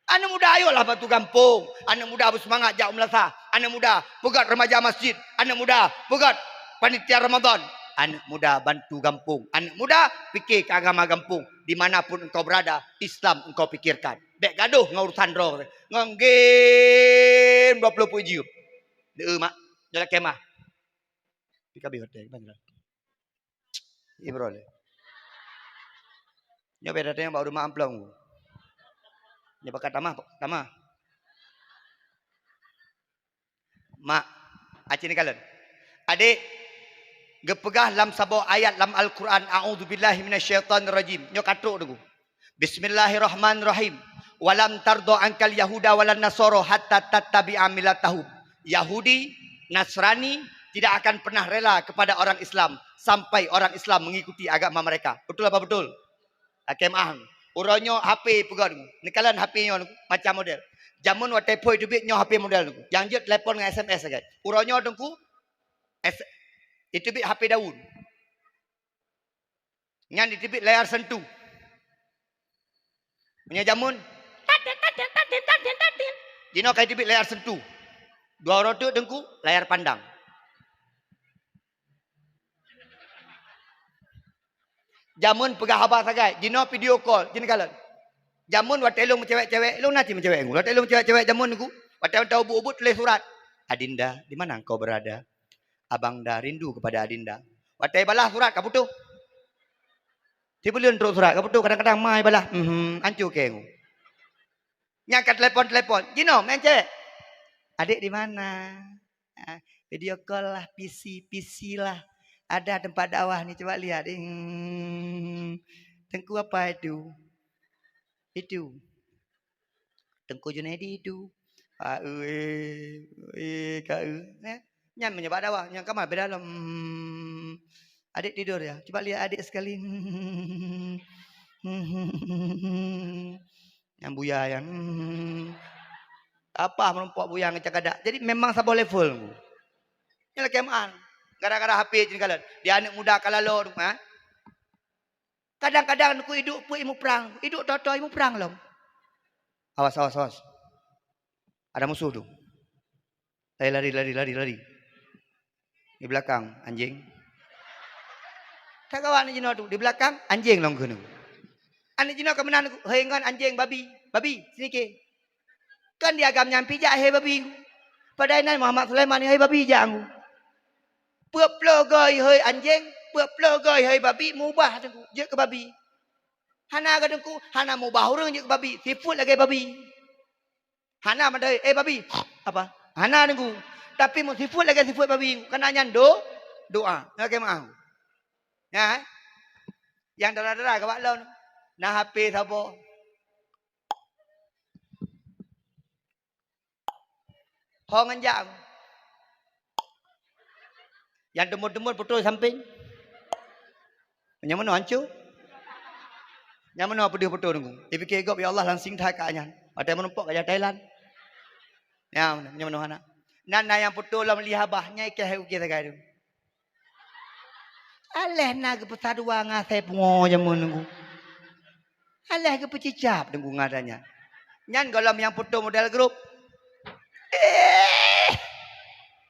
Aneuk muda, ayolah bantu gampông. Aneuk muda beuseumangat jak u meulasah. Aneuk muda, peugöt remaja masjid. Aneuk muda, peugöt panitia Ramadan. Aneuk muda, bantu gampông. Aneuk muda, pike keu agama gampông. Di mana pun engkau berada, Islam engkau pikirkan. Bèk gadoh ngon urusan droe, ngon game dua puluh peuet jeuem. Deuh, mak, nyoe lakèe mah. Pih ka abéh watèe, bang. Ibrol. Nyoe bèk datang bak rumoh amplong. Nyoe pakat tamah, tamah. Mak, aci neukalon. Adék, geupeugah lam saboh ayat lam Al-Quran, "A'udzubillahi minasyaitonirrajim." Nyoe ka trok deungoe. "Bismillahirrahmanirrahim. Walam tardo angkal Yahuda walan Nasoro hatta tattabi'a millatahum." Yahudi, Nasrani tidak akan pernah rela kepada orang Islam sampai orang Islam mengikuti agama mereka. Betul apa betul? Lakèe meu'ah. Uroe nyoe H P peugöt. Neukalon H P nyoe macam model. Jameun watèe phôn teubiet nyoe H P model. Nyang jeuet telepon ngon S M S sagai. Uroe nyoe Teungku, S-, iteubiet H P daun. Nyan iteubiet layar sentuh. Meunyoe jameun, tatin, tatin, tatin, tatin, tatin. Jinoe ka iteubiet layar sentuh. Dua uroe teuk Teungku, layar pandang. Jameun peugah haba sagai, jinoe video call, jinoe kalon. Jameun watèe lôn meucewek-cewek, lôn na cit meucewek Teungku. Watèe lôn meucewek-cewek jameun Teungku, watèe mantong ubit-ubit tuléh surat, "Adinda, di mana engkau berada? Abang dah rindu kepada Adinda." Watèe balah surat ka putôh. Sibuleuen trok surat ka putôh, kadang-kadang mai balah, mhm, ancô kèe Teungku. Nyang ka telepon-telepon, jinoe meucewek. "Adék di mana?" Ah, video call lah, P C, P C lah. Ada tempat dakwah ni, coba lihat. Hmm. Teungku apa itu? Itu. Teungku Junaidi itu. Ah, eh, eh, ka, eh. Eh, nyan meunyoe bak dakwah, nyan kamar beda lom. Hmm. Adék tidur ya? Coba lihat adék sekali. Hmm. Nyang buya nyan. Hmm. Apa meurumpok buya ngon cakadak. Jadi memang saboh level. Nyan lakèe meu'ah. Gara-gara H P jih kalon. Di aneuk muda ka lalo tu, ha? Kadang-kadang Teungku iduek peuet imuprang. Iduek toe-toe imuprang lom. Awas, awas, awas. Ada musuh tu. Lari, lari, lari, lari, lari. Di belakang, anjing. That gawat aneuk jinoe tu. Di belakang, anjing lom keuneuk. Aneuk jinoe ka meunan, "Hei ngon anjing, babi, babi, sini kèe." Kan di agam nyan pih jak, "Hei babi." Padahai nan Muhammad Sulaiman, "Hei babi," jak Teungku. Peuet ploh goe, "Hei anjing," peuet ploh goe, "Hei babi," mubah Teungku, jeuet keu babi. Hana keu Teungku, hana mubah ureueng jeuet keu babi, sifeuet lagèe babi. Hana mandai, "Eh, babi." Apa? Hana Teungku. Tapi meusifeuet lagèe sifeuet babi, kana nyan do-, doa. Lakèe meu'ah. Nyan, eh? Nyang dara-dara ka bak lôn. Na H P saboh. Ho ngon jak. Nyang teumon-teumon putôh sampéng. Nyang meunoe hancô. Nyang meunoe peudeuh putôh Teungku. Ipike gob, "Ya Allah, langsing that ka nyan." Watèe meurumpok ka jak Thailand. Nyang meunoe, nyang meunoe hana. Nan na nyang putôh lom li habah, nyan ikèe hai ukeue sagai tu. Aléh na geupeusadua ngon asèe pungo jameun Teungku. Alah geupeucicab Teungku ngon ata nyan. Nyan gohlom nyang foto model grup. Eh!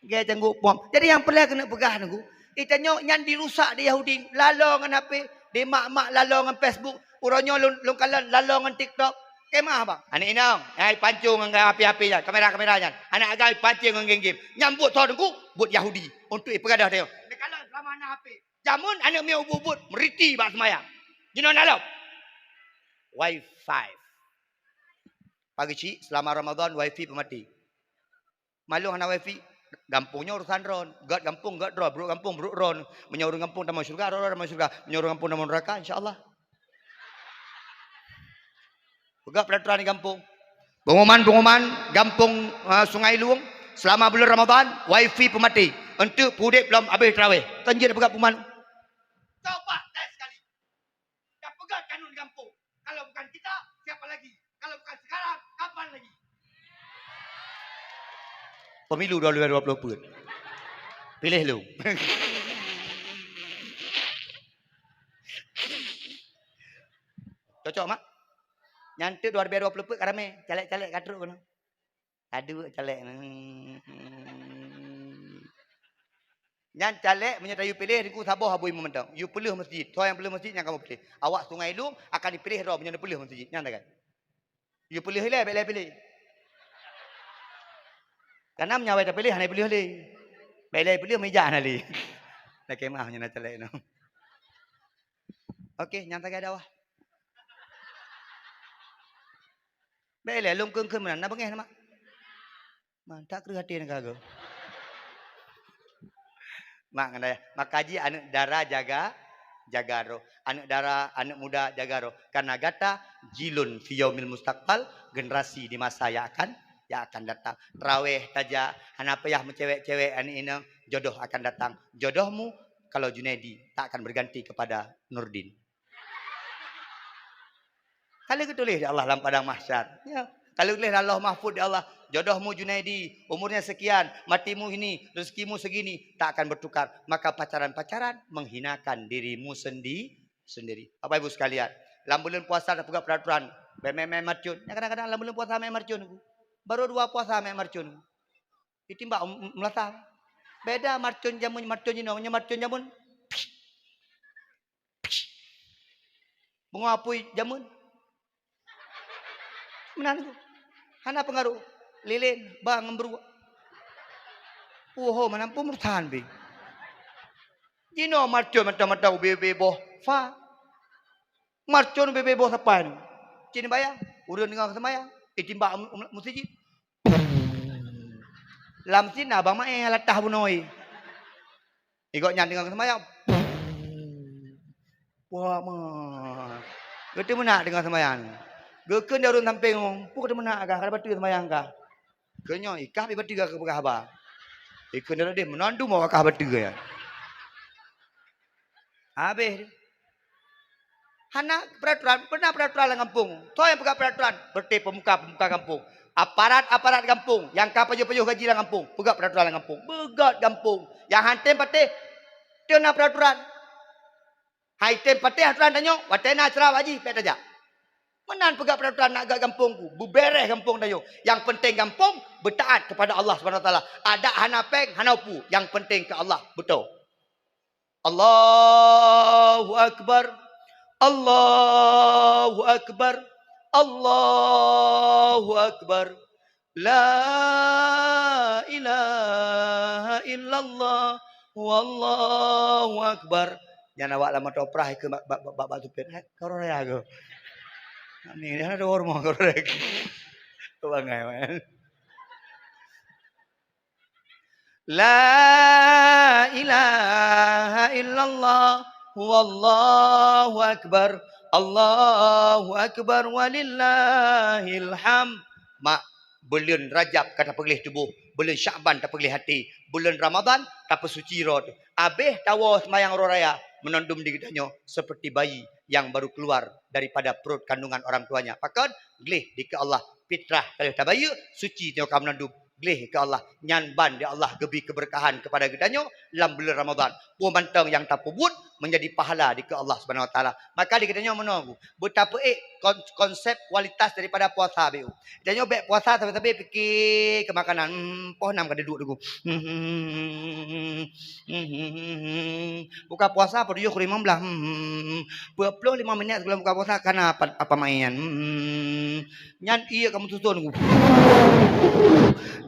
Gaya cangguek pom. Jadi nyang peureulée keuneuk peugah Teungku, geutanyoe nyan dirusak di Yahudi. Lalo ngon H P, dimak-mak lalo ngon Facebook. Uroe nyoe lôn, lôn kalon lalo ngon TikTok. Kemah bang. Aneuk inong, hai pancung ngon H P-H P nyan, kamera-kamera nyan. Aneuk agam pancung ngon game-game. Nyan buet soe Teungku? Buet Yahudi. Untuk ipeugadoh tanyoe. Neukalon selama na H P. Jameun aneuk miet ubit-ubit meuriti bak seumayang. Jinoe na lom. Wifi. Pagi cik, selama Ramadan wifi peumaté. Maklum hana wifi, gampông nyoe urusan droe. Gét gampông gét droe, brok gampông brok droe. Meunyoe ureueng gampông tamong syeuruga, droe-droe tamong syeuruga. Meunyoe ureueng gampông tamong neuraka, insya Allah. Peugah peraturan di gampông. Pengumuman-pengumuman gampông, ah, Sungai Lueng, selama bulan Ramadan, wifi peumaté. Enteuk peuudeb lom abéh tarawih. Kan jeuet peugah pengumuman. Coba tes sekali. Dah peugah kanun gampông. Kalau bukan kita, siapa lagi? Kalau bukan sekarang, kapan lagi? Pemilu dua ribu dua puluh empat. Pilih lu. Cocok, Mak? Nyan teuk dua ribu dua puluh empat ka ramé, caleg-caleg ka trok keunoe. Aduh, caleg. Nyan caleg meunyoe tayue piléh, Teungku, saboh abui mantong. Yue peuleueh meuseujid. Soe nyang peuleueh meuseujid nyang kamoe piléh. Awak Sungai Lueng akan dipiléh droe meunyoe neupeuleueh meuseujid. Nyan sagai. Yue peuleueh ilée, bék ilée piléh. Karena meunyoe awai tapiléh, hana peuleueh lé. Bék ilée piléh, meujak hana lé. Lakée meu'ah meunyoe na caleg nyoe. Oke, nyan sagai dakwah. Bék ilée, lôn kheun-kheun meunan, na beungéh na, Mak? Man, that kreueh até nangka goe. Mak ngon ayah, maka jih aneuk dara jaga, jaga droe. Aneuk dara, aneuk muda jaga droe. Karena gata jilun fi yaumil mustaqbal, generasi di masa yang akan, yang akan datang. Trawéh tajak, hana payah meucewek-cewek aneuk inong, jodoh akan datang. Jodohmu kalau Junaidi tak akan berganti kepada Nurdin. Ka lheueh geutuléh di Allah lam padang mahsyar. Ya. Ka lheueh geutuléh lam Lauh Mahfuz di Allah, jodohmu Junaidi, umurnya sekian, matimu ini, rezekimu segini, tak akan bertukar. Maka pacaran-pacaran menghinakan dirimu sendi-, sendiri. Bapak Ibu sekalian, lam buleuen puasa tapeugah peraturan, bék mé-mé marcon. Nyan kadang-kadang lam buleuen puasa mé marcon. Baru dua puasa mé marcon. Itimbak um, um, meulasa. Beda marcon jameun, marcon jinoe, nyoe marcon jameun. Beungoh apui jameun. Meunan tu. Hana peungaruh. Lilén, ba ngon beureuek. Poho meunan pun meurusan pih. Jinoe marcon mata-mata ubé-ubé boh fa. Marcon ubé-ubé boh sapai nyoe. Cit neubayang, ureueng deungoe seumayang. Itimbak mu-, mu-, meuseujid. Lam sinan Abang Maé latah bunoe. Igoe nyan deungoe seumayang. Wah, ma. Geuteumeunak deungoe seumayang. Geukheun di ureueng sampéng, "Peue geuteumeunak kah? Ka bateue seumayang kah?" Kheun nyoe, "Ikah pih bateue ka peugah haba." Ikheun di ureueng deh, "Meunan dum awak kah bateue ya." Habéh. Hana peraturan, pernah peraturan lam gampông. Soe nyang peugah peraturan? Berarti pemuka-pemuka gampông. Aparat-aparat gampông nyang ka pajoh-pajoh gaji lam gampông, peugah peraturan lam gampông. Beugét gampông. Nyang han tem patéh, teu na peraturan. Hai tem patéh aturan tanyoe, watée na acara bak jih, bék tajak. Meunan peugah peraturan nak gét gampông ku, beubeureh gampông tanyoe. Nyang penting gampông beutaat kepada Allah Subhanahu Wa Taala. Adat hana péng, hana peue. Nyang penting keu Allah, beutôi. Allahu Akbar. Allahu Akbar. Allahu Akbar. La ilaha illallah. Wallahu Akbar. Nyan awak lam moto prah ke bak, bak, bak, bak, bak supir. Eh, kau raya ke? Ni, dia ada rumah kau raya. Kau bangai, man. La ilaha illallah, wallahu akbar, Allahu akbar, walillahil hamd. Mak, buleuen Rajab ka tapeugléh tuboh, buleuen Syakban tapeugléh até, buleuen Ramadhan tapeusuci droe. Abéh tawoe seumayang uroe raya, meunandum di geutanyoe seperti bayi yang baru keluar daripada perut kandungan orang tuanya. Pakon? Gléh dikeue Allah, fitrah ka lheueh tabayeue, suci nyoe ka meunandum. Gléh keu Allah, nyan ban di Allah geubri keubeurkahan keupada geutanyoe lam buleuen Ramadhan. Peue mantong nyang tapeubuet, menjadi pahala di ke Allah Subhanahu Wa Taala. Maka di geutanyoe meunoe, beutapeuék kon-, konsep kualitas daripada puasa, biu. Geutanyoe bék puasa sabe-sabe pike ke makanan, hmm, poh nam ka duduek, Teungku. Hmm, hmm, hmm, hmm, hmm, hmm, hmm, hmm, hmm. Buka puasa pukul tujoh kureueng lima belas. Hmm, hmm, hmm, hmm. Dua puluh lima minit sebelum buka puasa kana apa, apa main. Hmm, hmm, hmm. Nyan ié ka meususon, Teungku.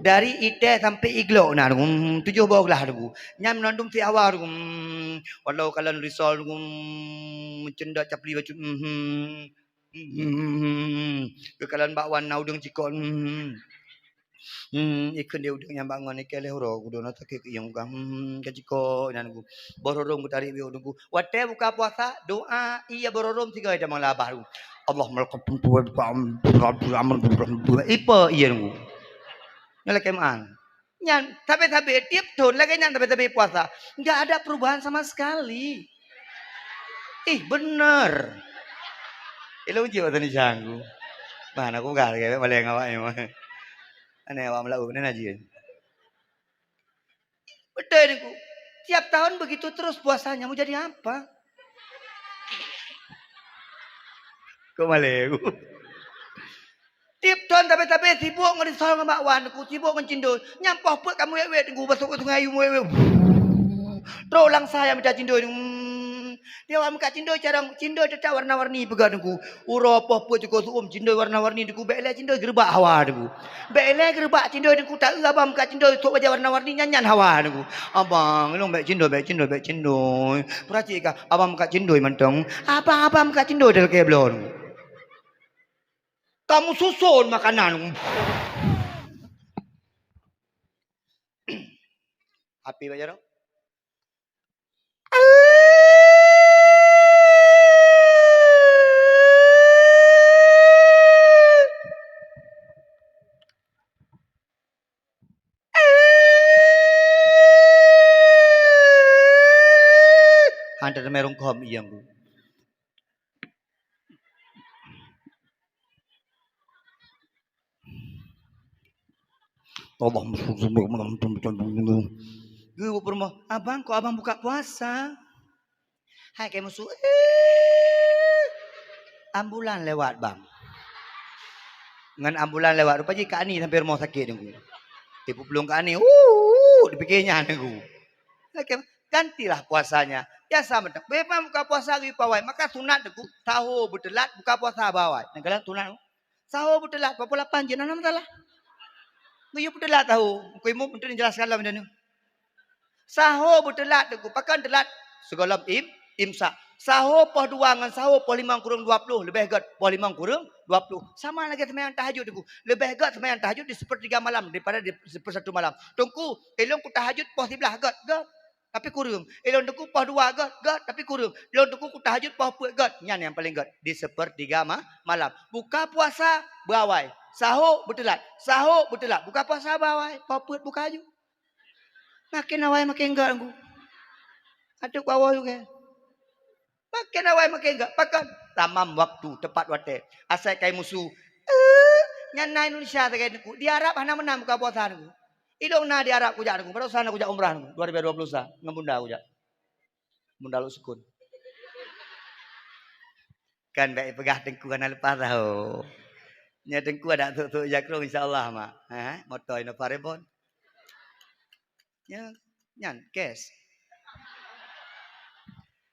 Dari itai sampai iglok na, Teungku. Hmm, tujoh boh glah, Teungku. Nyan meunandum si hawa, Teungku. Hmm, walau kalon risol, Teungku. Hmm, meucendok capli bacut. Hmm, hmm, hmm, hmm, hmm, hmm. Keukalon bakwan na udeueng cikok. Hmm, hmm. Hmm, ikheun di udeueng nyang bangon, ikheun lé uroe, kudu na sakét keu iyong ka. Hmm, ka cikok nyan, Teungku. Boh rorôm geutarek biu, Teungku. Watée buka puasa, doa, iya boh rorôm sigoe tamong labah, Teungku. Allahumma lakal hamdu wa lakal hamdu. Ipe iya, Teungku. Nyan lakée meu'an. Nyan, sabe-sabe tiep thon lagée nyan sabe-sabe puasa. Enggak ada perubahan sama sekali. Ih, bener. Ilong jeuet tadi canggu. Mana aku gak kayak paling awak ni mah. Aneh awak meulagu ni najin. Betul, Teungku. Tiap tahun begitu terus puasanya, mau jadi apa? Kok malu? Tiep thon tabe-tabe sibok ngon risol ngon bakwan, Teungku, sibok ngon cindoi. Nyang poh peuet ka meuwét-wét, Teungku, bak sungai Ayue meuwét-wét. Trok lam sa nyang mita cindoi, hmm. Di awak meukat cindoi carông, cindoi teutab warna-warni peugah, Teungku. Uroe poh peuet cukôp su'um cindoi warna-warni, Teungku. Bék lé cindoi geureubak hawa, Teungku. Bék lé geureubak cindoi, Teungku. Taeu abang meukat cindoi, sôk bajée warna-warni, nyan-nyan hawa, Teungku. Abang, ilong bék cindoi, bék cindoi, bék cindoi. Peurati ka, abang meukat cindoi mantong. Abang-abang meukat cindoi talakée bloe, Teungku. Ka meususon makanan. Api bak jaroe. Hana teumé rungkôm iyong ku. Allah. Geupeureumoh, "Abang, kok abang buka puasa?" Hai, kayée musoh, "Eh, ambulan lewat, Bang." Ngon ambulan lewat, rupa jih Kak Ani sampai rumoh sakét, Teungku. Ipeuplueng Kak Ani, "Uh, uh," dipike nyan, Teungku. Oke, gantilah puasanya. Biasa mantong. Memang buka puasa geuyue pawai, maka sunat, Teungku, sahô beuteulat, buka puasa bawai. Nyang galak sunat, Teungku. Sahô beuteulat, pukul lapan jeuet, hana masalah. Geuyue beuteulat sahô. Teungku Imum, untuk dijelaskan lom danu. Sahô beuteulat, Teungku. Pakon teulat? Sigohlom im-, imsak. Sahô poh dua ngon sahô poh limong kureueng dua ploh, leubeh gét poh limong kureueng dua ploh. Sama lagée seumayang tahajud, Teungku. Leubeh gét seumayang tahajud di sepertiga malam daripada di sepersatu malam. Teungku, ilong ku tahajud poh siblaih gét, gét. Tapi kureueng. Ilong Teungku poh dua gét, gét, tapi kureueng. Ilong Teungku ku tahajud poh peuet gét. Nyan nyang paleng gét. Di sepertiga ma-, malam. Buka puasa, beuawai. Sahô, beuteulat. Sahô, beuteulat. Buka puasa, beuawai. Poh peuet buka aju. Maken awai maken gét, Teungku. Ateueh ku awai lagée. Maken awai maken gét. Pakon? Tamam waktu, tepat watée. Asai kayée musoh. Eh, nyan na Indonesia sagai, Teungku. Di Arab hana meunan buka puasa, Teungku. Ilong na di Arab kujak, Teungku. Baroesa na kujak umrah, Teungku. Dua ribu dua puluh sa, ngon bunda kujak. Bunda lôn sukon. Kan bék peugah Teungku hana leupah sahô. Nyoe Teungku adak sôk-sôk jakrong, insya Allah, mak. Ha? Moto Innova Reborn. Nyan, nyan, cash.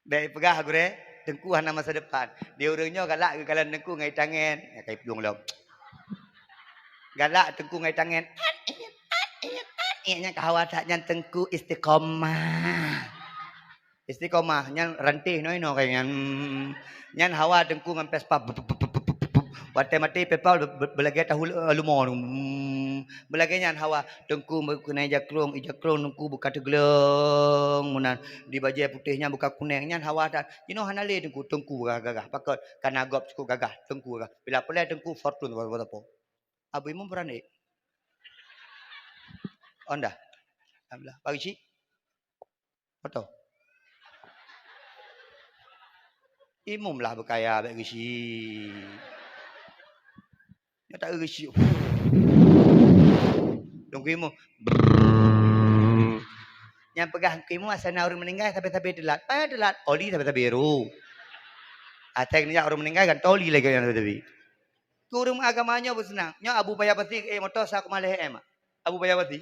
Bék peugah gurée, Teungku hana masa depan. Di ureuëng nyoe galak geukalon Teungku ngon itangen. Ya, kai plueng lom. Galak Teungku ngon itangen. Nyan ka hawa that nyan Teungku istiqomah. Istiqomah, nyan ranté inoe-inoe kai nyan. Nyan hawa Teungku ngon Vespa. Watée maté Vespa be-, be-, beulagée tahu le-, leumo. Beulagée nyan hawa Teungku meukeunai jakrong, i jakrong Teungku buka teugleng meunan. Di bajée putéh nyan buka kuneng, nyan hawa that. Jinoe hana lé Teungku, Teungku gagah-gagah. Pakon? Kana gob cukôp gagah, Teungku gagah. Bila peureulée Teungku Fortune, apa-apa. Abu Imum peuran ék? Honda. Alhamdulillah. Bagi cik. Foto. Imum lah beukaya bék geuchik. Nyoe tak geuchik. Dong imum. Brrrr. Nyang peugah keu imum asai na ureuëng meuninggai sabe-sabe teulat. Payah teulat, oli sabe-sabe ru. Asai neujak ureuëng meuninggai gantoe oli lagée nyang sabe-sabe. Keu ureuëng agama nyoe beuseunang. Nyoe Abu Paya Pasi, eh, moto sa koma lhée M. Abu Paya Pasi.